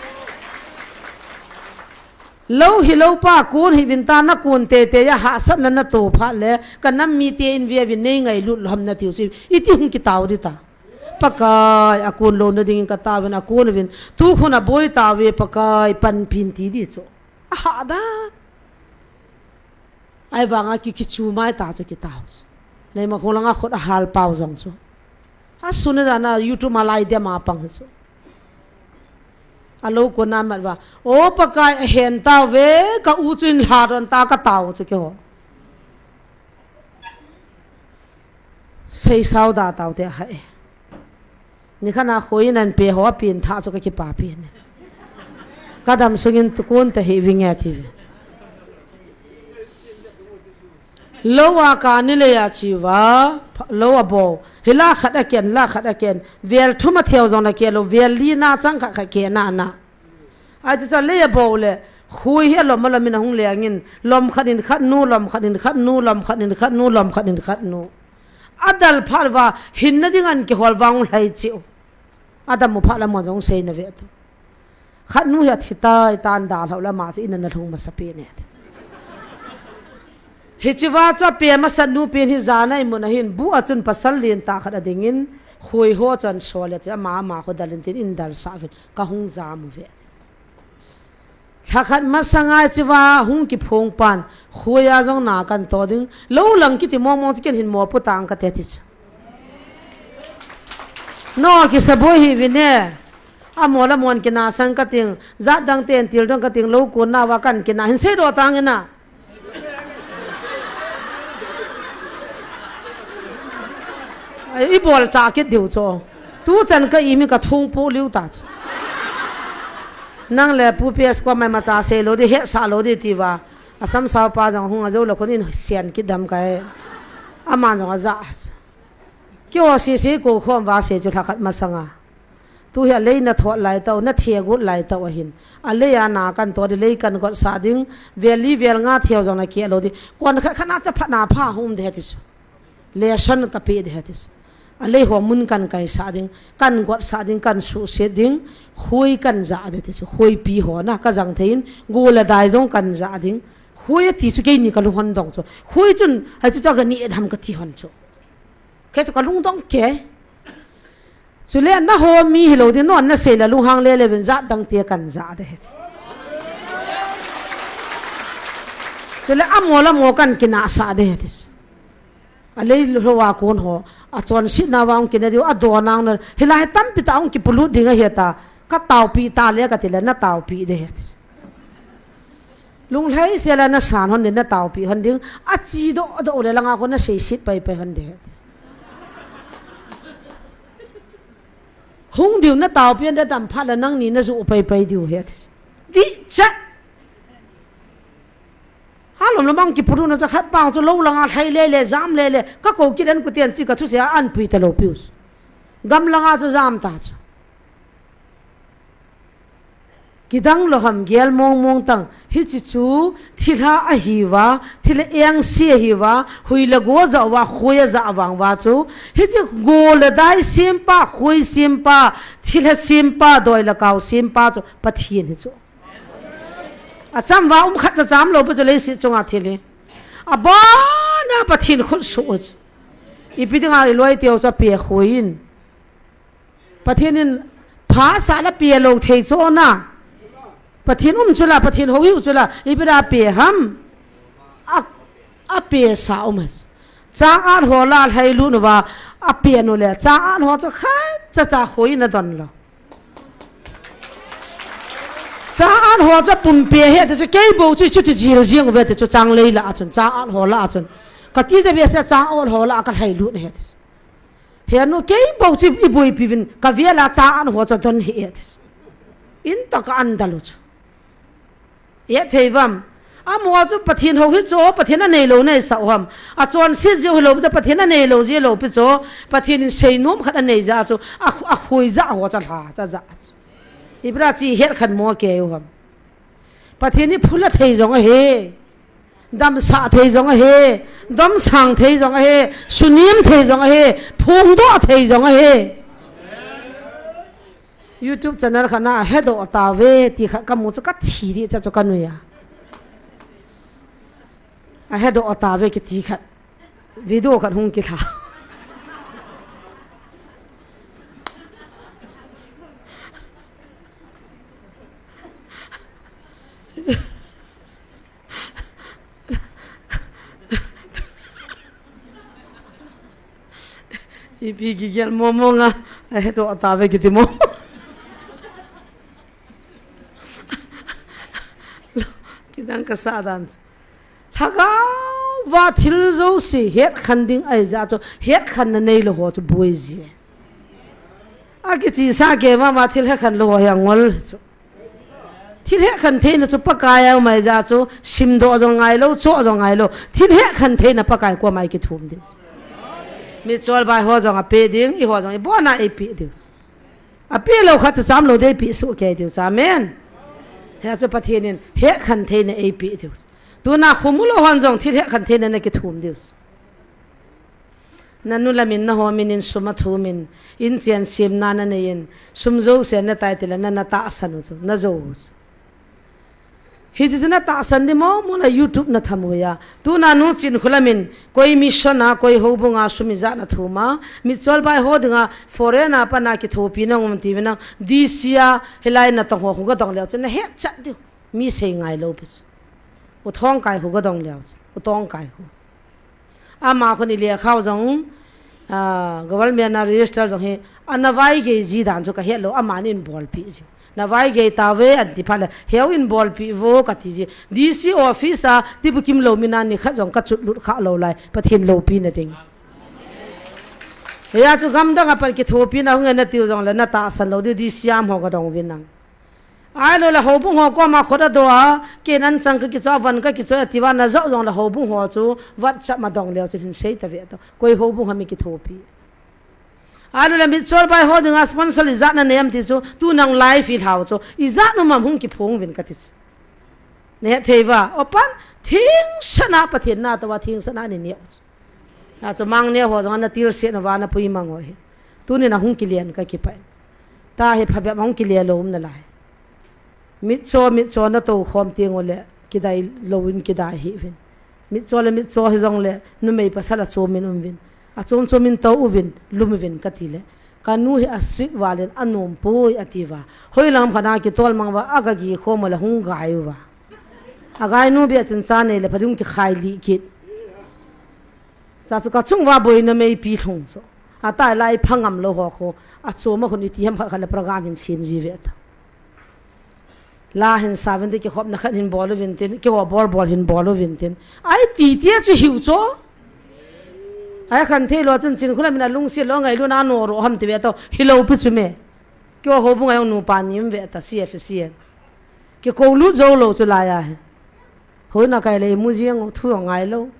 Lou hilou pa kon hih uvin ta nakon teitei a hahsatna nato phat le ka nam mite in ve uvin nei ngailut lou ham natiu chu iti hung kitao ding ta. Pakai akon louna dingin katao uvin akon uvin tukhun aboi tauve Pakai panpin ti ding chu. Ahahdan. Ahivanga ki, kichu mai ta chu kitao. Leima khong langa khut ahal pau jong chu. Asun ajan a YouTube ma lai dia ma pang chu. Alou kona mat uva. O Pakai ahen tauve ka u chu in lha don ta katao chu keiho. Seisao da tao te hai. Nikhat a khoi in an pe ho apen tha chu kakipa pen e. Kadam sungin tukun ta hi vinge ti ve. Lou a kani lei a chi uva, lou abou. Hi la khat aken, la khat aken. Vel thum a theu jong na ke lou, vel li na chang khat khat ke na na. Ahi chu chu lei abou le, khoi hi alom alom in ahung lengin, lom khat in khat nu, lom khat in khat nu, lom khat in khat nu, lom khat in khat nu. Adal phat uva, hinna ding an kihol vang lhai chiu. Adam u phat lam jong seina ve tu. Khat nu hi athi tai tan dalhau lama chu in ana lhung masa pen e. Hiche uva chu ape masa nu pen hi jana imun ahin bu a chun pasal lentah khat adingin khoi ho chu an sol e chu ama ama khu dalin tin in dalsah uvin kahung jam uve. Lhakhat masanga hiche uva hung kiphong pan khoi a jong na kan to ding lou lang kiti mong mong chu ken hin mo pu tang kate ti chu. No kisaboi hi vin e. Amo le amo in kina sang kating, jat dang ten til dong kating, lou kon nauva kan kina, hin seidoh tang ina. Ai, ibol cha kit diu chu. Tuchan ka imi ka thung pu liu ta chu. Nang le Pu P S ko mai ma cha sei lou di, hetsah lou di ti uva. Asam sao pa jong hung a jou le khun in sian kit dam kai. Aman jong aja. Kio sisi ko khom uva sei chu lhakhat masanga. Tu hi alei na thot lai tau, na thia gut lai tau ahin. Alei a na kan to di lei kan gotsah ding, vel li vel nga theu jong na kia lou di. Kon khat khat na cha phat na pha hum de ti chu. Lesson ka pe de ti chu. Alei ho mun kan kaisah ding, kan gotsah ding, kan suhset ding, khoi kan ja de ti chu. Khoipi ho na ka jang thei in, gol le dai jong kan ja ding. Khoi ati chu keini ka lunghon dong chu. Khoi chun, hai chu cha ka ni edham ka ti hon chu. Kei chu ka lungdong kei. Chule naho mi hilou di non nasei le lunghang le le vin jat dang te kan ja de. Chule amo le amo kan kinah sah de ti. Alei lou a kon ho, achonsetna va hung kine diu, adon nang na, hilai tampi ta hung kipolut ding ahi ta, ka taopi ta le ka ti le, na taopi de he. Lunglhai se la na san hon ding, na taopi hon ding, achi doh doh le langa ko na seiset pai pai hon de he. Hung diu na taopi hon de tam phat la nangni na ju pai pai diu he. Di cha. Halom lom bang kipolut na cha khat bang chu lou langa lhai le le, jam le le, ka kou kit an kuten chi ka thusei a an pui ta lou piu. Gam langa chu jam ta chu. Kidang lou ham gel mong mong tang, hichi chu thilha ahi va, thil engse ahi va, hui le go ja va, khoi a ja vang va chu, hichi go le dai sem pa, khoi sem pa, thilha sem pa, doi le kau sem pa chu Pathen hi chu. Acham va um khat cha cham lou pa chu leiset chunga thil hi. Abana Pathen khut suh chu. Ipi dinga i loi teu cha pe khoi in. Pathen in pha sa la pe lou thei chu na. Pathen um chu la, Pathen hou hiu chu la, ipi da pe ham. A, a pe sa um has. Chang at ho la lhai lut nu va, a pe nu le, chang at ho chu khat cha cha khoi na don lou. Chang at ho chu pum pe he, te chu kei bou chu, chu ti jil jing ve, te chu chang lei la a chun, chang at ho la a chun. Ka ti je ve se chang at ho la a ka lhai lut he. He nu kei bou chu i bui pi vin, ka via la chang at ho chu don he. In to ka an da lu chu. He thei vam. Amo chu Pathen hou hi chu, Pathen a nei lou nei sa u ham. Achonset jiu hi lou pi chu, Pathen a nei lou ji lou pi chu, Pathen in seinom khat a nei ja chu, a, a khui ja ho cha lha, cha ja. Ibra chi het khan mo ke u ham. Pathen hi phula thei jong ahi. Damsa thei jong ahi. Domsang thei jong ahi. Sunim thei jong ahi. Phungdoh thei jong ahi. YouTube channel khat na a hedoh ta ve ti khat ka mu chu ka thi di cha chu ka nui a. A hedoh ta ve kiti khat. Video khat hung kila. Ipi kigel momo nga, a hedoh ta ve kiti mo. Kidang ka sa dan. Lhagao va thil jouse het khan ding ahi ja chu, het khan na nei lou ho chu boi ji. A kichi sa ke ma ma thil het khan lou ho hi a ngol chu. Thil het khan theina chu Pakai a um ahi ja chu, simdoh jong ngai lou, choh jong ngai lou. Thil het khan theina Pakai koma i kithum diu. Mitchol bai ho jong a pe ding, i ho jong i bona ei pe diu. A pe lou khat cha cham lou dei pe su ke diu cha. Amen. He chu Pathen in het khan theina ei pe diu. Tuna khum u lou hon jong thil het khan theina na kithum diu. Na nu la min na ho min in sum a thum in, in chen sem na na nei in, sum jouse na tai ti la na, na tahsan u chu, na jou u chu. Hichi chu na tahsan di mo, mo na YouTube na tham u ya. Tuna nu chin khu la min, koi mission a, koi houbung a sum ijat na thum a, Mitchol bai ho dinga, foreign a pat na kithopi na um ti vin a, D C a, hilai na tong ho khu ka dong leu chu, na het chat diu. Mi sei ngai lou pi chu. U Thongkai khu ka dong leu chu, U Tongkai khu. Ama khun i lekha u jong, ah, government a register jong hi, ana vaigei ji dan chu ka het lou, aman in bolpi ji. Na vaigei ta ve an ti phat le, heu in bolpi vo ka ti ji. D C office a, ti bukim lou min a ni khat jong ka chut lut kha lou lai, Pathen loupi na ding. Hia chu gamdang a pat kithopi na hung e na tiu jong le, na tahsan lou diu D C a mo ka dong vin ang. Ahilou le houbung ho koma khut a do a, ken an chang ka kicho, van ka kicho, a ti va na jao jong le houbung ho chu, WhatsApp ma dong leu chu hin sei ta ve to. Koi houbung ham i kithopi. Ahilou le Mitchol bai ho dinga sponsor ijat na nei am ti chu, tu nang live i lhau chu, ijat nu mam hung kiphong vin ka ti chu. Ne thei va, opan, thing sana Pathen na to va, thing sana ni ni. Na chu mang ne ho jong na til se na va na pui mang ho hi. Tuni na hung kilian ka kipai. Ta hi phabep hung kilia lou um na lai. Mitcho, mitcho na to khom ti ngo le, kidai lou in kidai hi vin. Mitcho le mitcho hi jong le, numei pasal a chom in um vin. A chom chom in to u vin, lum vin ka ti le. Ka nu hi a strict val in a nom poi a ti va. Hoi lam khat na kitol mang va, a ka gi khom le hung gai u va. A gai nu bia chun cha nei le pha dung kikhai li kit. Cha chu kachung uva boina meipi lhung chu. Atai lai phangam lou ho khu. Achom a khun iti ham khat khat le program hin sem ji ve ta. La hin sa uvin tin, kihopna khat hin bol uvin tin, kihou bol bol hin bol uvin tin. Ai ti tia chu hiu chu. Ai khan thei lou chun chin khula mina lungsi lou ngai lou na no ro ham ti ve to. Hilou pi chu me. Kihou bu ngai ong nupa nim ve ta C F C. Kikou lut jou lou chu lai a hi. Hoina kai le imu jing u thu ngai lou.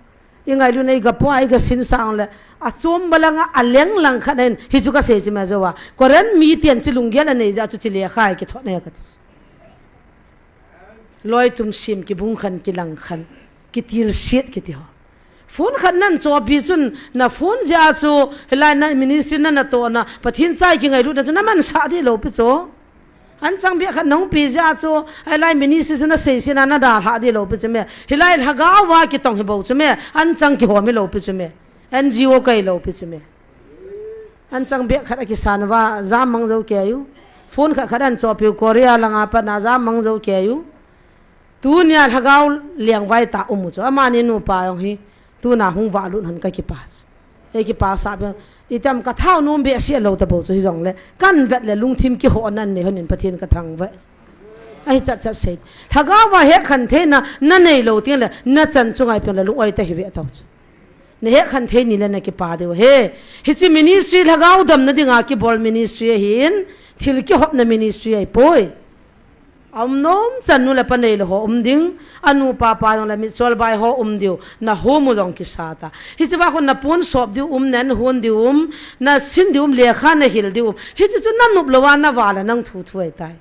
I ngailut na i gapo a i gasin sang le. Achom balanga aleng lang khat in hichu kasei chu me jou a. Koren mi tian chi lunggel anei ja chu chi le khai kithot ne kati. Loi tum sim kibung khan kilang khan. Kitil siat kiti ho. Phone khat nan chopi chun na phone ja chu hilai na ministry na na to na Pathen chai kingailut na chu na man sa di lou pi chu. Anchang bia khat nong pi ja chu, hilai ministry chu na sei sina na dalha di lou pi chu me. Hilai lhagao va kitong hi bou chu me. Anchang kihom hi lou pi chu me. N G O kai lou pi chu me. Anchang bia khat a kisan va jam mang jou ke u. Phone khat khat an chopi u Korea langa pat na jam mang jou ke u. Tunia lhagao liang vai ta um u chu. Amani nupa jong hi. Tuna hung va lut han ka kipa chu. Ei kipa sa be. Itam ka thau nom be sia lou ta bou chu hi jong le. Kan vet le lungthim kihona nei hon in Pathen ka thangvah. Ahi chat chat sei. Lhagao va hekhan theina na nei lou ting le na chan chu ngai pen le lung oi ta hi ve tau chu. Na hekhan thei ni le na kipa deu he. Hichi ministry lhagao damna dinga kibol ministry ahin thil kihopna ministry ahi poi. A um nom chan nu le pa nei lou ho um ding, a nu pa pa jong le mitchol bai ho um diu, na home u jong kisa ta. Hichi va khun na pun sop diu um, na hun diu um, na sin diu um, lekha na hil diu um. Hichi chu na nup lou a na va le nang thu thu ai tai.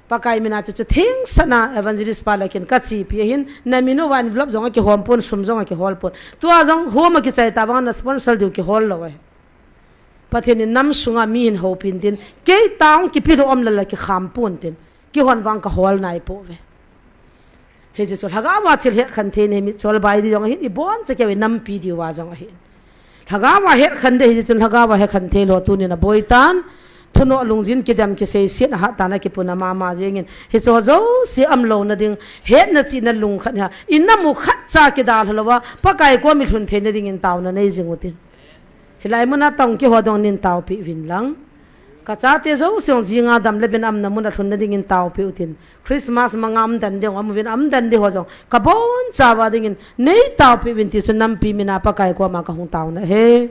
Pakai mina chu chu thing sana evangelist pa le kin ka chi pi hin, na minu va envelope jong a kihom pon, sum jong a kihol pon. Tua jong home a kichai ta bang na sponsor diu kihol lou ai. Pathen in nam sunga mi hin hopin tin, kei tang kipi lou om lala kikham pon tin, kihon vang ka hol nai po ve. Hichi chu lhagao va thil hekhan thei nei mitchol bai di jong ahin, i bon cha keu i nampi diu va jong ahin. Lhagao va hekhan de hichi chun lhagao va hekhan thei lou tunin a boi tan, thuno lungjin kidem kisei sin a hat tan a kipuna mama jengin. Hichi ho jouse am lou na ding, hetna chihna lung khat ha, i namu khat cha kidal lou va, Pakai kom i lhun theina dingin tauna nei jing utin. Hilai muna tong kiho dong nin taupi vin lang. Ka chate jouse jong jinga dam le bin amna muna lhunna dingin taupi utin. Christmas manga am dan ding, am vin am dan di ho jong. Ka bon cha va dingin nei taupi vin ti chu nampi mina Pakai koma ka hung tauna he.